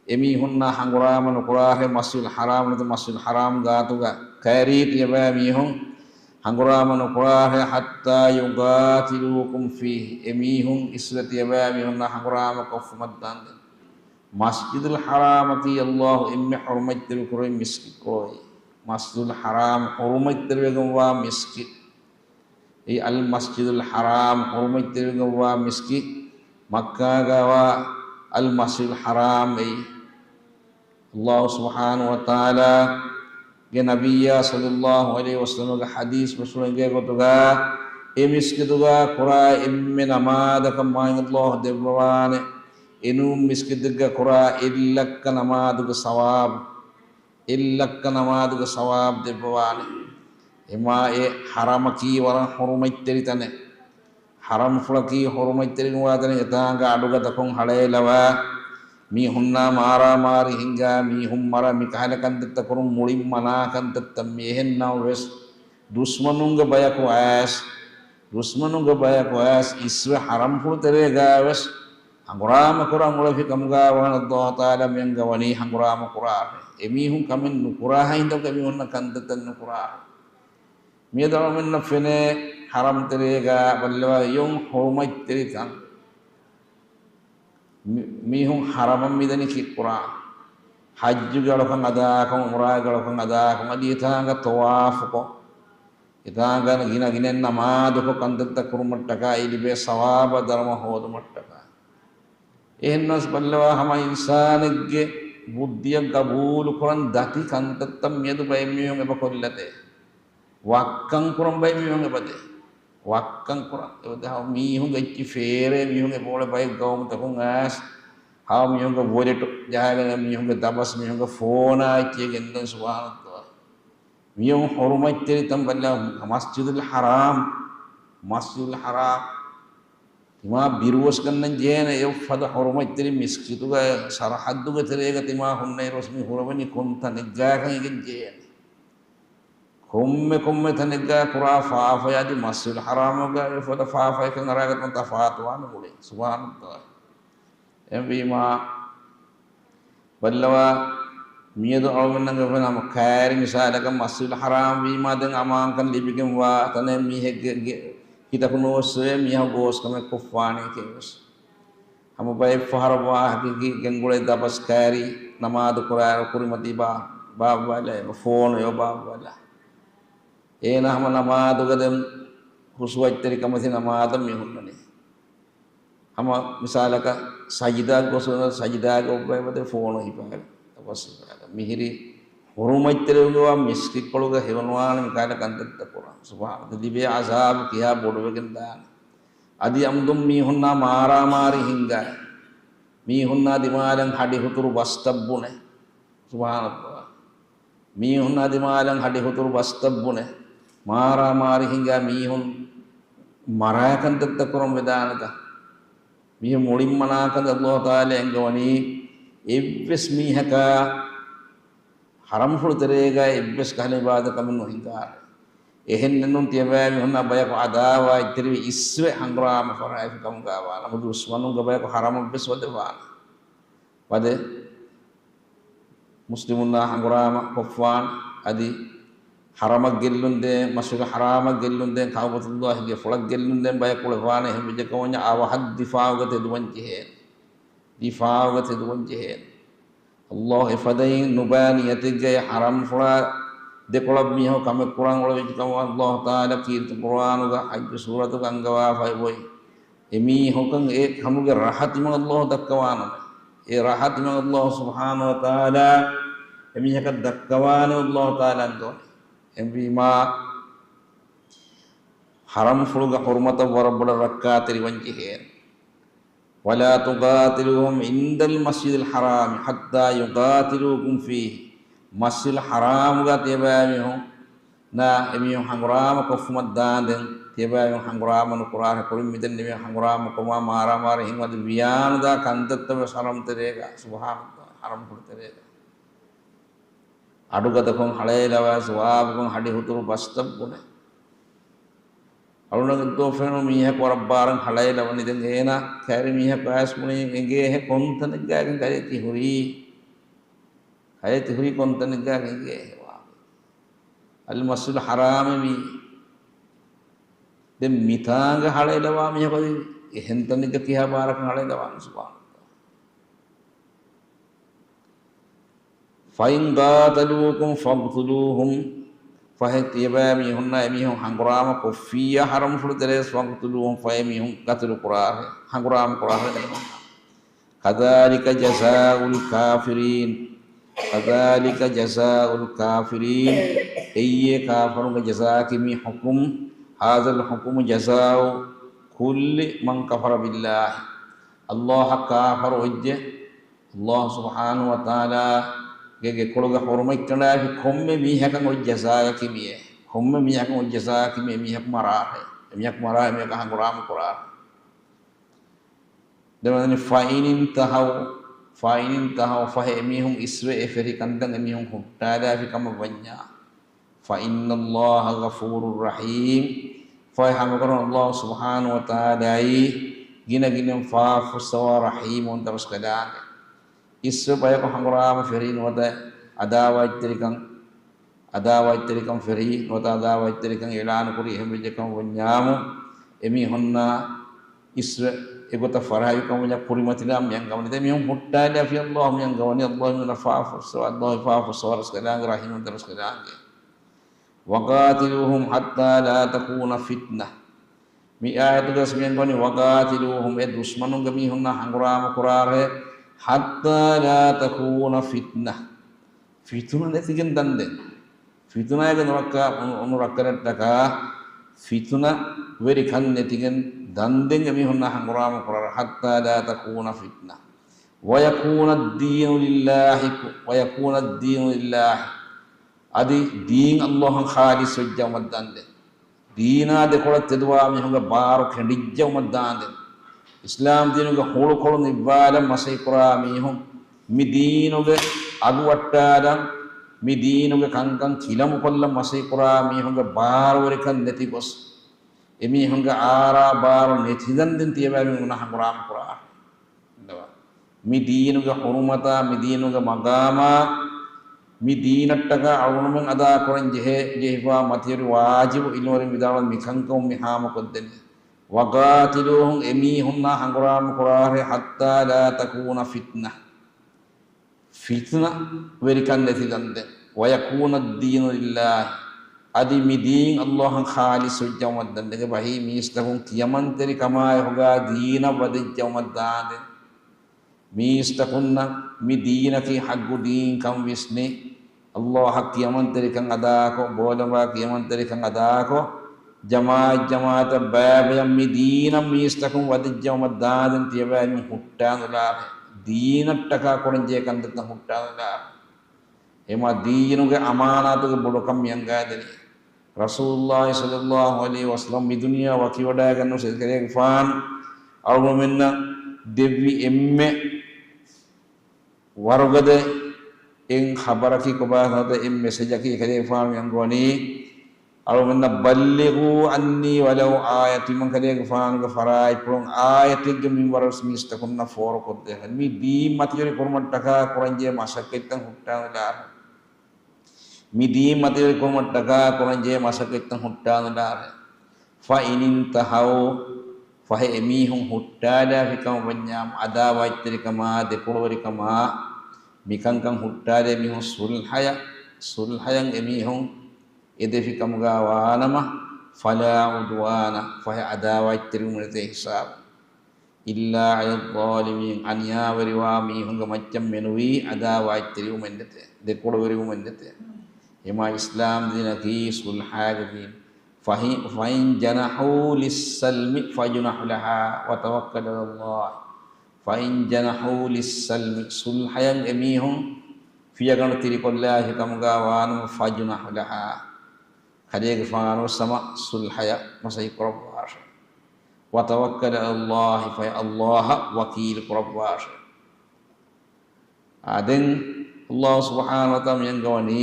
އެމީހުންނާ ހަނގުރާމަ ނުކުރާހެ، މަސްޖިދުލް ޙަރާމް ނުވަތަ މަސްޖިދުލް ޙަރާމް ގާތުގަ ކައިރީ ތިޔަބައިމީހުން ހަނގުރާމަ ނުކުރާހެ، حتى يقاتلوكم فيه، އެމީހުން އިސްވެ ތިޔަބައިމީހުންނާ ހަނގުރާމަ ކޮށްފުމަށްދާންދެން. މަސްޖިދުލް ޙަރާމަކީ ﷲ އެންމެ ޙުރުމަތްތެރިކުރެވި މިސްކިތްކޮޅު. މަސްޖިދުލް ޙަރާމް ޙުރުމަތްތެރިވެގެންވާ މިސްކިތް. އެއީ އަލް މަސްޖިދުލް ޙަރާމް ޙުރުމަތްތެރިވެގެންވާ މިސްކިތް، މައްކާގަވާ އަލް މަސްޖިދުލް ޙަރާމް އެއީ. ﷲ ސުބްޙާނަހޫ ވަތަޢާލާގެ ނަބިއްޔާ ޞައްލައްލާހު ޢަލައިހި ވަސައްލަމަގެ ޙަދީޘް މަޝްހޫރު އެނގޭ ގޮތުގަ، އެ މިސްކިތުގަ ކުރާ އެންމެ ނަމާދަކަށް މާތް ﷲ ދެއްވަވާނެ، އެނޫން މިސްކިތެއްގަ ކުރާ އެއްލައްކަ ނަމާދުގެ ސަވާބު. އެއްލައްކަ ނަމާދުގެ ސަވާބު ދެއްވަވާނެ. އެމާ އެ ޙަރަމަކީ ވަރަށް ޙުރުމަތްތެރި ތަނެއް. ޙަރަމްފުޅަކީ ޙުރުމަތްތެރިންވާ ތަނެއް. އެތާނގަ އަޑުގަދަކޮށް ހަޅޭލަވާ، މީހުންނާ މާރާމާރީ ހިންގާ، މީހުން މަރާ، މިކަހަލަ ކަންތައްތައް ކުރުން މުޅިން މަނާ ކަންތައްތައް. މި އެހެން ނަމަވެސް، ދުޝްމަނުންގެ ބަޔަކު އައިސް، ދުޝްމަނުންގެ ބަޔަކު އައިސް އިސްވެ ޙަރަމްފުޅު ތެރޭގަވެސް ހަނގުރާމަ ކުރަން އުޅެފި ކަމުގަ ވާނެ ﷲ ތަޢާލާ މިއަންގަވަނީ ހަނގުރާމަ ކުރާށޭ. އެމީހުން ކަމެއް ނުކުރާ ހިނދުގަ އެމީހުންނަށް ކަންތައްތައް ނުކުރާށޭ. މިއަދު އަޅުމެންނަށް ފެނޭ ޙަރަމް ތެރޭގަ ބައްލަވާ އެއް ޙުރުމަތްތެރި ތަން. މި-، މީހުން ޙަރަމަށް މިދަނީ ކީއްކުރާން؟ ޙައްޖުގެ އަޅުކަން އަދާކޮށް، ޢުމްރާގެ އަޅުކަން އަދާކޮށް، އަދި އެތާނގަ ޠަވާފުކޮށް، އެތާނގަ ގިނަ ގިނައިން ނަމާދުކޮށް ކަންތައްތައް ކުރުމަށްޓަކާ، އެ ލިބޭ ސަވާބާ ދަރުމަ ހޯދުމަށްޓަކާ. އެހެންނަމަވެސް ބައްލަވާ ހަމަ އިންސާނެއްގެ ބުއްދިއަށް ގަބޫލުކުރަން ދަތި ކަންތައްތައް މިއަދު ބައެއް މީހުން އެބަ ކޮށްލަދޭ. ވައްކަން ކުރަން ބައެއް މީހުން އެބަދޭ. ވައްކަން ކުރަން އެބަދޭ. ހަމަ މީހުންގެ އެއްޗި ފޭރޭ މީހުން އެބައުޅޭ ބައެއް ގައުމުތަކުން އައިސް، ހަމަ މީހުންގެ ވޮލެޓު ޖަހައިގެން މީހުންގެ ދަބަސް މީހުންގެ ފޯނާ އެއްޗެއް ގެންދަން. ސުބްޙާނައްލާހް. މީހުން ޙުރުމަތްތެރި ތަން ބައްލަވާ މަސްޖިދުލް ޙަރާމް، މަސްޖިދުލް ޙަރާމް. ތިމާ ބިރުވެސް ގަންނަން ޖެހޭނެ އެއަށްފަދަ ޙުރުމަތްތެރި މިސްކިތުގަ ސަރަޙައްދުގެ ތެރޭގަ ތިމާ ހުންނައިރުވެސް މި ހުރެވެނީ ކޮން ތަނެއްގައިކަން އެނގެން ޖެހޭނެ. ކޮންމެ ކޮންމެ ތަނެއްގަ ކުރާ ފާފަޔާ އަދި މަސްޖިދުލް ޙަރާމުގަ އެފަދަ ފާފަޔަކަށް އަރާގަތުމަށް ތަފާތުވާނެ މުޅި. ސުބްޙާނައްލާހް. އެހެންވީމާ، ބައްލަވާ، މިއަދު އަޅުގަނޑުމެންނަށް ވެފަ ނަމަ ކައިރި މިސާލަކަށް މަސްޖިދުލް ޙަރާމް ވީމާ ދެން އަމާންކަން ލިބިގެންވާ ތަނެއް މީހެއްގެ ގެ-، ހިތަކު ނުވެސް ވޭ މީހާ ގޯސްކަމެއް ކޮށްފާނީކީވެސް. ހަމަ ބައެއް ފަހަރަށް ވާހަކައަކީ ގެންގުޅޭ ދަބަސް ކައިރި ނަމާދު ކުރާއިރު ކުރިމަތީ ބާ-، ބާއްވާލާ، ފޯނު އެބަ ބާއްވާލާ. އޭނާ ހަމަ ނަމާދުގަ ދެން ހުސްވަތްތެރިކަމަށް ތި ނަމާދަށް މި ހުންނަނީ. ހަމަ މިސާލަކަށް ސަޖިދާ ގޮސް ސަޖިދާގެ އޮއްވައި ވަދެ ފޯނު ހިފާގެން ދަބަސް ހިފާގެން. މިހިރީ ޙުރުމަތްތެރިވެގެންވާ މިސްކިތްކޮޅުގަ ހެޔޮނުވާނެ މިކަހަލަ ކަންތައްތައް ކުރާން. ސުބްޙާނައްލާހް. ލިބޭ ޢަޒާބު ކިހާ ބޮޑުވެގެން ދާނެ. އަދި އަމްދުން މީހުންނާ މާރާމާރީ ހިންގާ. މީހުންނާ ދިމާލަށް ހަޑި ހުތުރު ބަސްތައް ބުނެ. ސުބްޙާނައްލާހް. މީހުން އަދި މާލަށް ހަޑި ހުތުރު ބަސްތައް ބުނެ، މާރާމާރީ ހިނގާ މީހުން މަރާ ކަންތައްތައް ކުރަން ވެދާނެތަ؟ މީހުން މުޅިން މަނާ ކަންތައް ﷲ ތަޢާލާ އެންގަވަނީ، އެއްވެސް މީހަކާ ޙަރަމްފުޅު ތެރޭގަ އެއްވެސް ކަހަލަ ޢިބާދަތް ކަމެއް ނުހިނގާށޭ. އެހެންނެއްނޫން ތިޔަބައިމީހުންނާ ބަޔަކު އަދާވާތްތެރިވެ އިސްވެ ހަނގުރާމަ ފަށާފި ކަމުގަ ވާނަމަ، ދުޝްމަނުންގެ ބަޔަކު ހަރަމަށްވެސް ވަދެ ވާނެ. ވަދެ މުސްލިމުންނާ ހަނގުރާމަ ކޮށްފާނެ. އަދި ހަރަމަށް ގެއްލުންދޭން، މަސްޖިދުލް ހަރާމަށް ގެއްލުންދޭން، ކައުބަތުﷲގެ ފުޅަށް ގެއްލުންދޭން ބަޔަކު އުޅެފާނެ. އެހެންވެއްޖެކަމަށް އަވަހަށް ދިފާޢުގަ ތެދުވަން ޖެހޭނެ. ދިފާޢުގަ ތެދުވަން ޖެހޭނެ. ﷲ އެފަދައިން ނުބާ ނިޔަތެއްގައި ހަރަމްފުޅާ ދެކޮޅަށް މީހަކު ކަމެއް ކުރަން އުޅެވިއްޖެކަމަށް ﷲ ތަޢާލާ ކީރިތި ޤުރްއާނުގަ ޙައްޖު ސޫރަތުގަ އަންގަވާފައި އޮތް. އެމީހަކަށް އެ ކަމުގެ ރަހަ ތިމަން ﷲ ދައްކަވާނަމޭ. އެ ރަހަ ތިމަން ﷲ ސުބްޙާނަހޫ ވަތަޢާލާ އެމީހަކަށް ދައްކަވާނެ ﷲ ތަޢާލާ އަންގަވަނީ. އެހެންވީމާ، ހަރަމްފުޅުގެ ޙުރުމަތަށް ވަރަށް ބޮޑަށް ރައްކާތެރިވަން ޖެހޭނެ. ولا تقاتلوهم عند المسجد الحرام حتى يقاتلوكم فيه. މަސްޖިދުލް ޙަރާމުގަ ތިޔަބައިމީހުންނާ އެމީހުން ހަނގުރާމަ ކޮށްފުމަށް ދާންދެން ތިޔަބައިމީހުން ހަނގުރާމަ ނުކުރާށޭ. ކުރިން މިދެން އެމީހުން ހަނގުރާމަ ކޮށްފުމާ މާރާމާރީ ހިނގުމަތި ވިޔާނުދާ ކަންތައްތައް ވެސް ޙަރަމް ތެރޭގަ، ސުބްޙާނަﷲ، ޙަރަމްފުޅު ތެރޭގަ. އަޑުގަދަކޮށް ހަޅޭލަވާ ސުވާބުކޮށް ހަޑި ހުތުރު ބަސްތައް ބުނެ. އަޅުގަނޑު ދޯ ފެނުނު މީހަކު ވަރަށް ބާރަށް ހަޅޭލަވަނީ. ދެން އޭނާ ކައިރި މީހަކު އައިސް ބުނީ އެނގޭހެ ކޮންތަނެއްގާގެން ކަލޭ ތި ހުރީ؟ ކަލޭ ތި ހުރީ ކޮންތަނެއްގާގެން އެނގޭހެ ވާ؟ އަލްމަސްޖިދުލް ޙަރާމެއް މީ. ދެން މިތާނގަ ހަޅޭލަވާ މީހަކު އަދި އެހެން ތަނެއްގަ ކިހާ ބާރަކަށް ހަޅޭލަވާނީ؟ ސުބްޙާނަﷲ. فإن قاتلوكم فاقتلوهم، ފަހެ ތިޔަބައިމީހުންނާ އެމީހުން ހަނގުރާމަ ކޮށްފިއްޔާ ހަރަމްފުޅު ތެރޭސް، فاقتلوهم، ފަހެ އެމީހުން ގަތުލު ކުރާށޭ، ހަނގުރާމަ ކުރާށޭ އެމީހުން. كذلك جزاء الكافرين، كذلك جزاء الكافرين، އެއީ ކާފަރުންގެ ޖަޒާއަކީ މި ޙުކުމް، هذا الحكم جزاء كل من كفر بالله، ﷲ އަށް ކާފަރު ވެއްޖެ، ﷲ ސުބްޙާނަހޫ ވަތަޢާލާގެ ގެކޮޅުގެ ޙުރުމަތް ކަނޑާފި ކޮންމެ މީހަކަށް އޮތް ޖަޒާއަކީ މިއޭ. ކޮންމެ މީހަކަށް އޮތް ޖަޒާއަކީ މިއޭ. މީހަކު މަރާށޭ. އެމީހަކު މަރާ، އެމީހަކަށް ހަނގުރާމަ ކުރާށޭ. ދެން ވަނީ، فإن انتهوا، فإن انتهوا، ފަހެ އެމީހުން އިސްވެ އެ ފެށި ކަންތައް އެމީހުން ހުއްޓާލާފި ކަމަށް ވަންޏާ. فإن الله غفور رحيم، ފަހެ ހަމަކަށަވަރުން ﷲ ސުބްޙާނަހޫ ވަތަޢާލާއީ ގިނަ ގިނައިން ފާފަ ފުއްސަވާ ރަޙީމު އޮންތަރުސްކަލާނގެ. އިސްވެ ބަޔަކު ހަނގުރާމަ ފެށީ ނުވަތަ އަދާވަތްތެރިކަން، އަދާވަތްތެރިކަން ފެށީ ނުވަތަ އަދާވަތްތެރިކަން އިޢުލާނު ކުރީ އެހެން ވެއްޖެ ކަމަށް ވަންޏާމު، އެމީހުންނާ އިސްވެ އެގޮތަށް ފަށާފި ކަމަށް ވަންޏާ ކުރިމަތިލާ މިއަންގަވަނީ. ދެން މީހުން ހުއްޓާލާފި ﷲ މިއަންގަވަނީ. ﷲ މީހުންނަށް ފާފަ ފުއްސަވާ، ﷲ ފާފަ ފުއްސަވާ ރަސްކަލާނގެ ރަޙީމު އޮންތަރުސްކަލާނގެ. وقاتلوهم حتى لا تكون فتنة. މި އާޔަތުގަސް މިއަންގަވަނީ، وقاتلوهم، އެ ދުޝްމަނުންގެ މީހުންނާ ހަނގުރާމަ ކުރާށޭ، حتى لا تكون فتنة. ފިތުނަ ނެތިގެން ދަންދެން. ފިތުނައިގެ ނުރައްކާ، ނު-، ނުރައްކަލައްޓަކާ، ފިތުނަ ވެރިކަން ނެތިގެން ދަންދެން އެމީހުންނާ ހަނގުރާމަ ކުރާށޭ، حتى لا تكون فتنة. ويكون الدين لله، ويكون الدين لله. އަދި ދީން ﷲ އަށް ޚާލިޞް ވެއްޖައުމަށް ދާންދެން. ދީނާ ދެކޮޅަށް ތެދުވާ މީހުންގެ ބާރު ކެނޑިއްޖައުމަށް ދާންދެން. އިސްލާމް ދީނުގެ ހުޅުކޮޅު ނިއްވާލަން މަސައްކަތް ކުރާ މީހުން، މި ދީނުގެ އަގު ވައްޓާލަން، މި ދީނުގެ ކަންކަން ކިލަމުކޮށްލަން މަސައްކަތް ކުރާ މީހުންގެ ބާރުވެރިކަން ނެތިގޮސް، އެމީހުންގެ އާރާ ބާރު ނެތިދަންދެން ތިޔަބައިމީހުންނަށް ހަނގުރާމަ ކުރާށޭ. މި ދީނުގެ ޙުރުމަތާ، މި ދީނުގެ މަގާމާ، މި ދީނަށްޓަކާ އަޅުގަނޑުމެން އަދާކުރަން ޖެހޭ، ޖެހިފާ މަތިވެރި ވާޖިބު އިލްމުވެރިން ވިދާޅުވި މިކަންކަމުން މި ހާމަކޮށްދެނީ. وقاتلوهم، އެމީހުންނާ ހަނގުރާމަ ކުރާށޭ، حتى لا تكون فتنة، ފިތުނަ ވެރިކަން ނެތި ދަންދެން. ويكون الدين لله، އަދި މި ދީން ﷲ އަށް ޚާލިޞް ވެއްޖައުމަށް ދަންދެން. އެބަހީ މީސްތަކުން ކިޔަމަންތެރިކަމާއެކުގާ ދީނަށް ވަދެއްޖައުމަށް ދާންދެން. މީސްތަކުންނަށް މި ދީނަކީ ޙައްޤު ދީން ކަން ވިސްނި، ﷲ އަށް ކިޔަމަންތެރިކަން އަދާކޮށް، ބޯލަނބާ ކިޔަމަންތެރިކަން އަދާކޮށް، ޖަމާޢަތް ޖަމާޢަތަށް ބައިބަޔަށް މި ދީނަށް މީސްތަކުން ވަދެއްޖައުމަށް ދާންދެން ތިޔަބައިމީހުން ހުއްޓާނުލާފަ، ދީނަށްޓަކާ ކުރަންޖެހޭ ކަންތައްތައް ހުއްޓާނުލާފަ. އެމާ ދީނުގެ އަމާނާތުގެ ބޮޑުކަން މި އަންގާދެނީ. ރަސޫލުﷲ ޞައްލަﷲ ޢަލައިހި ވަސައްލަމަ މި ދުނިޔެއަށް ވަކިވަޑައިގެންނަސް އެކަލޭގެފާނު އަޅުގަނޑުމެންނަށް ދެއްވި އެންމެ ވަރުގަދަ އެއް ޚަބަރަކީ ކޮބާތޯ އެއް މެސެޖަކީ އެކަލޭގެފާނު މި އަންގަވަނީ އަޅުމެންނަށް بلغوا عني ولو آية، ތިމަން ކަލޭގެފާނުގެ ފަރާތްޕުޅުން އާޔަތެއްގެ މިންވަރަށް މީސްތަކުންނަށް ފޯރުކޮށްދޭކަށް. މި ދީން މަތިވެރި ކުރުމަށްޓަކާ ކުރަންޖެހޭ މަސައްކަތްތައް ހުއްޓާލާ. މި ދީން މަތިވެރިކުރުމަށްޓަކާ ކުރަންޖެހޭ މަސައްކަތްތައް ހުއްޓާލާށޭ. فإن انتهوا، ފަހެ އެމީހުން ހުއްޓާލާފި ކަމަށް ވަންޏާ، އަދާވާތްތެރިކަމާ، ދެކޮޅުވެރިކަމާ، މިކަންކަން ހުއްޓާލޭ މީހުން ސުލްހަޔަށް، ސުލްހަޔަށް އެމީހުން އެދެފި ކަމުގާ ވާނަމަ، فلا عدوان، ފަހެ އަދާވާތްތެރިވުމެއް ނެތޭ ހިސާބު. إلا على الظالمين، އަނިޔާވެރިވާ މީހުންގެ މައްޗަށް މެނުވީ އަދާވާތްތެރިވުމެއް ނެތޭ، ދެކޮޅުވެރިވުމެއް ނެތޭ. އެމާ އިސްލާމް ދީނަކީ ސުލްހާގެ ދީން. فإن، فإن جنحوا للسلم فاجنح لها وتوكل على الله. فإن جنحوا للسلم، ސުލްހަޔަށް އެމީހުން ފިޔަގަނޑު ތިރިކޮށްލާފި ކަމުގާ ވާނަމަ، فاجنح لها، ކަލޭގެފާނު ސަމަ ސުލްހަޔަށް މަސައްކަތް ކުރައްވާށޭ. وتوكل على الله، ފަހެ އައްލާހަށް ވަކީލު ކުރައްވާށޭ. އާ، ދެން އައްލާހު ސުބްޙާނަހު ވަތަޢާލާ މި އަންގަވަނީ،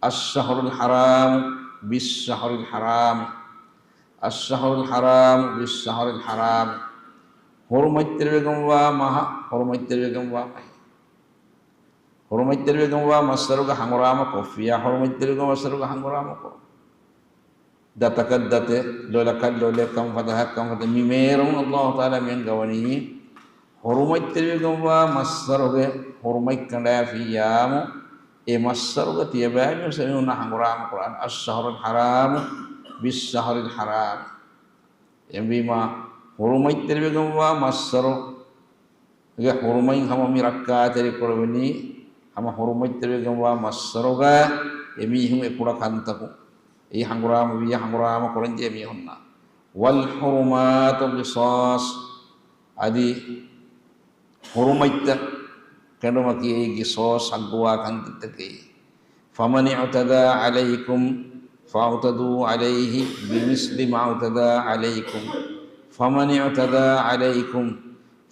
الشهر الحرام بالشهر الحرام، الشهر الحرام بالشهر الحرام، ޙުރުމަތްތެރިވެގެންވާ މަހަށް ޙުރުމަތްތެރިވެގެންވާ މަހެއް. ޙުރުމަތްތެރިވެގެންވާ މައްސަރުގަ ހަނގުރާމަ ކޮށްފިޔާ، ޙުރުމަތްތެރިވެގެންވާ މައްސަރުގަ ހަނގުރާމަ ކޮށް. ދަތަކަށް ދަތެއް، ލޮލަކަށް ލޮލެއް، ކަންފަދައަކަށް ކަންފަދައެއް. މި މޭރުން އައްލާހު ތަޢާލާ މި އަންގަވަނީ، ޙުރުމަތްތެރިވެގެންވާ މައްސަރުގެ ޙުރުމަތް ކަނޑާފިއްޔާމު، އެ މައްސަރުގަ ތިޔަބައިމީހުން ސެމިހުންނާ ހަނގުރާމަ ކުރާނެ. الشهر الحرام بالشهر الحرام. އެހެންވީމާ، ޙުރުމަތްތެރިވެގެންވާ މައްސަރު ގެ ޙުރުމަތް ހަމަ މި ރައްކާތެރި ކުރެވެނީ، ހަމަ ޙުރުމަތްތެރިވެގެންވާ މައްސަރުގަ އެމީހުން އެކުޅަ ކަންތަކުން، އެއީ ހަނގުރާމަ ވިޔަ ހަނގުރާމަ ކުރަންޖެހޭ މީހުންނާ. والحرمات قصاص، އަދި ޙުރުމަތްތައް ކެނޑުމަކީ އެއީ ޤިޞާޞް ޙައްޤުވާ ކަންތައްތަކެއް. فمن اعتدى عليكم فاعتدوا عليه بمثل ما اعتدى عليكم. فمن اعتدى عليكم،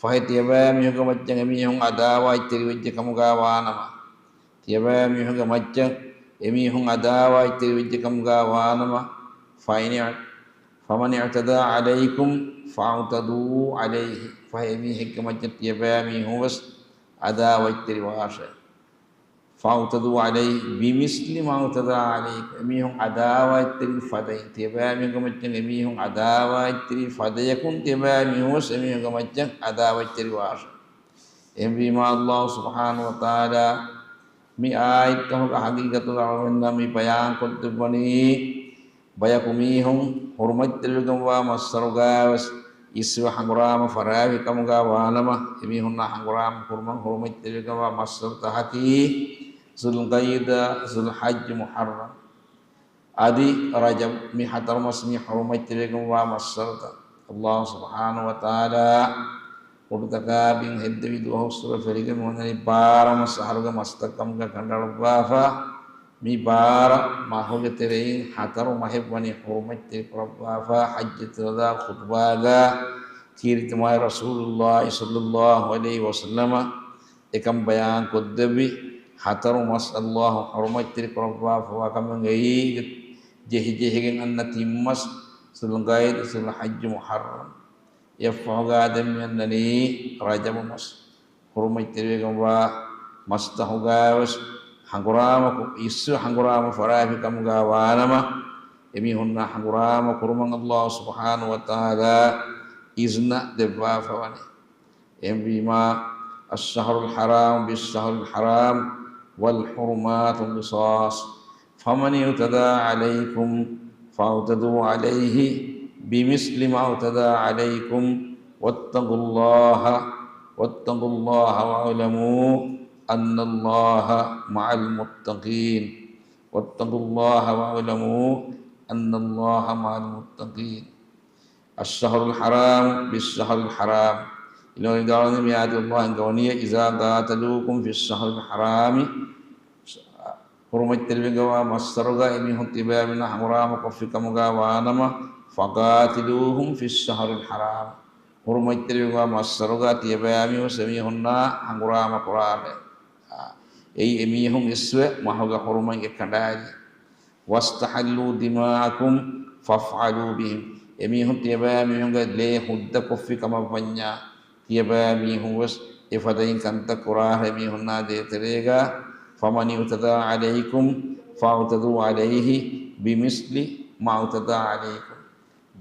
ފަހެ ތިޔަބައިމީހުންގެ މައްޗަށް އެމީހުން އަދާވާތްތެރިވެއްޖެ ކަމުގާ ވާނަމަ، ތިޔަބައިމީހުންގެ މައްޗަށް އެމީހުން އަދާވާތްތެރިވެއްޖެ ކަމުގާ ވާނަމަ، فإن، فمن اعتدى عليكم فاعتدوا عليه، ފަހެ އެމީހެއްގެ މައްޗަށް ތިޔަބައިމީހުން ވެސް އަދާވާތްތެރިވާށޭ. فاعتدوا عليه بمثل ما اعتدى عليكم، އެމީހުން އަދާވާތްތެރި ފަދައިން، ތިޔަބައިމީހުންގެ މައްޗަށް އެމީހުން އަދާވާތްތެރި ފަދަޔަކުން ތިޔަބައިމީހުން ވެސް އެމީހުންގެ މައްޗަށް އަދާވާތްތެރިވާށޭ. އެހެންވީމާ، އައްލާހު ސުބްޙާނަހު ވަތަޢާލާ މި އާޔަތްތަކުގެ ޙަޤީޤަތުގަ އަޅުގަނޑުމެންނަށް މި ބަޔާންކޮށްދެއްވަނީ، ބަޔަކު މީހުން ޙުރުމަތްތެރިވެގެންވާ މައްސަރުގައިވެސް އިސްވެ ހަނގުރާމަ ފަރާވި ކަމުގަ ވާނަމަ، އެމީހުންނާ ހަނގުރާމަ ކުރުމަށް ޙުރުމަތްތެރިވެގެންވާ މައްސަރުތައް އަކީ ޛުލްޤަޢިދާ، ޛުލްޙައްޖު، މުޙައްރަމް އަދި ރަޖަބު، މި ހަތަރު މަސް މި ޙުރުމަތްތެރިވެގެންވާ މައްސަރުތައް. އައްލާހު ސުބްޙާނަހު ވަތަޢާލާ އުޑުތަކާ ބިން ހެއްދެވި ދުވަހު ސުރަ ފެށިގެން މިވަނީ ބާރަ މަސް އަހަރުގެ މަސްތައް ކަމުގަ ކަނޑައަޅުއްވާފަ، މި ބާރަ މަހުގެ ތެރެއިން ހަތަރު މަހެއް ވަނީ ޙުރުމަތްތެރި ކުރައްވާފަ. ޙައްޖަތުލްވަދާޢު ޚުޠުބާގަ ކީރިތި މާތް ރަސޫލުﷲ ޞައްލަﷲު ޢަލައިހި ވަސައްލަމަ އެކަން ބަޔާން ކޮށްދެއްވި، ހަތަރު މަސް އައްލާހު ޙުރުމަތްތެރި ކުރައްވާފަވާ ކަމެއް އެއީ، ޖެހިޖެހިގެން އަންނަ ތިން މަސް، ޛުލްޤަޢިދާ، ޛުލްޙައްޖު، މުޙައްރަމް. އެއަށްފަހުގަ ދެން މި އަންނަނީ ރަޖަބު މަސް. ޙުރުމަތްތެރިވެގެންވާ މަސްތަކުގައިވެސް ހަނގުރާމަ ކު-، އިސްވެ ހަނގުރާމަ ފަރާވި ކަމުގަ ވާނަމަ، އެމީހުންނާ ހަނގުރާމަ ކުރުމަށް އައްލާހު ސުބްޙާނަހު ވަތަޢާލާ އިޒްނަ ދެއްވާފަވަނީ. އެހެންވީމާ، الشهر الحرام بالشهر الحرام والحرمات قصاص، فمن اعتدى عليكم فاعتدوا عليه بمثل ما اعتدى عليكم، واتقوا الله، واتقوا الله واعلموا أن الله مع المتقين، واتقوا الله واعلموا أن الله مع المتقين. الشهر الحرام بالشهر الحرام. އިލާހު ވިދާޅުވަނީ މި އާޔަތުގަ އައްލާހު އަންގަވަނީ، إذا قاتلوكم في الشهر الحرام، ޙުރުމަތްތެރިވެގެންވާ މައްސަރުގަ އެމީހުން ތިބާމިނަށް ހަނގުރާމަ ކޮށްފި ކަމުގަ ވާނަމަ، فقاتلوهم في الشهر الحرام، ޙުރުމަތްތެރިވެގެންވާ މައްސަރުގަ ތިޔަބައިމީހުން އެމީހުންނާ ހަނގުރާމަ ކުރާށޭ. އެއީ އެމީހުން އިސްވެ މަހުގެ ޙުރުމަތް އެއްކަނޑާލި. واستحلوا دماءكم فافعلوا بهم. އެމީހުން ތިޔަބައިމީހުންގެ ލޭ ހުއްދަކޮށްފި ކަމަށްވަންޏާ، ތިޔަބައިމީހުން ވެސް އެފަދައިން ކަންތައް ކުރާހެ އެމީހުންނާ ދޭތެރޭގަ، فمن اعتدى عليكم فاعتدوا عليه بمثل ما اعتدى عليكم.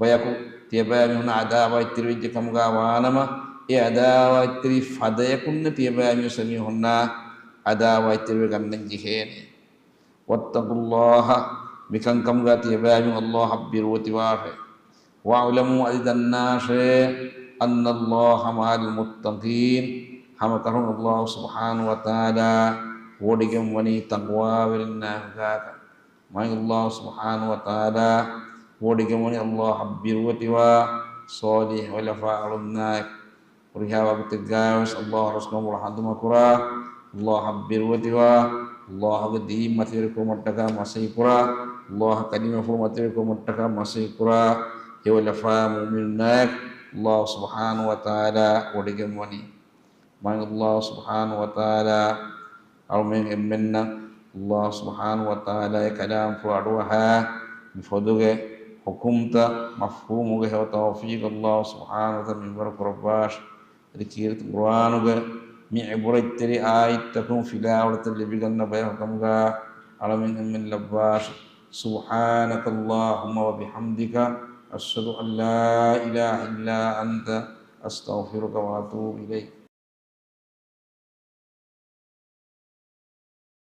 ބަޔަކު ތިޔަބައިމީހުންނާ އަދާވާތްތެރިވެއްޖެ ކަމުގަ ވާނަމަ، އެ އަދާވާތްތެރި ފަދަޔަކުންނެއް ތިޔަބައިމީހުން އެމީހުންނާ އަދާވާތްތެރިވެ ގަންނަން ޖެހޭނެ. واتقوا الله، މިކަންކަމުގަ ތިޔަބައިމީހުން ﷲ އަށް ބިރުވެތިވާށޭ. واعلموا، އަދި ދަންނާށޭ، أن الله مع المتقين، ހަމަކަށަވަރުން ﷲ ސުބްޙާނަހޫ ވަތަޢާލާ ވޮޑިގެންވަނީ ތަޤްވާވެރިންނާ ހިނގާކަށް. މާތް ﷲ ސުބްޙާނަހޫ ވަތަޢާލާ ވޮޑިގެންވަނީ ﷲ އަށް ބިރުވެތިވާ ޞާލިޙު ޚުލަފާ އަޅުންނާއެކު. ހުރިހާ ވަގުތެއްގައިވެސް ﷲ އަށް ރަސްކަން ބުނެ ޚިދުމަތް ކުރާ، ﷲ އަށް ބިރުވެތިވާ، ﷲ ގެ ދީން މަތިވެރިކުރުމަށްޓަކާ މަސައްކަތް ކުރާ، ﷲ ގެ ކަލިމަފުޅު މަތިވެރިކުރުމަށްޓަކާ މަސައްކަތް ކުރާ، އެ ޚުލަފާ މުއުމިނުންނާއެކު ﷲ ސުބްޙާނަހޫ ވަތަޢާލާ ވޮޑިގެންވަނީ. މާތް ﷲ ސުބްޙާނަހޫ ވަތަޢާލާ އަޅުމެން އެންމެންނަށް ﷲ ސުބްޙާނަހޫ ވަތަޢާލާ އެ ކަލާމްފުޅު އަޑުއަހާ، މި ފޮދުގެ ޙުކުމްތައް މަފްހޫމުގެ ހެޔޮ ތައުފީޤު ﷲ ސުބްޙާނަހޫ ވަތަޢާލާ މިންވަރު ކުރައްވާށި. އަދި ކީރިތި ޤުރްއާނުގެ މި ޢިބްރަތްތެރި އާޔަތްތަކުން ފިލާވަޅުތައް ލިބިގަންނަ ބަޔަކު ކަމުގަ އަޅަމެން އެންމެން ލައްވާށި. سبحانك اللهم وبحمدك، أشهد أن لا إله إلا أنت، أستغفرك وأتوب إليك.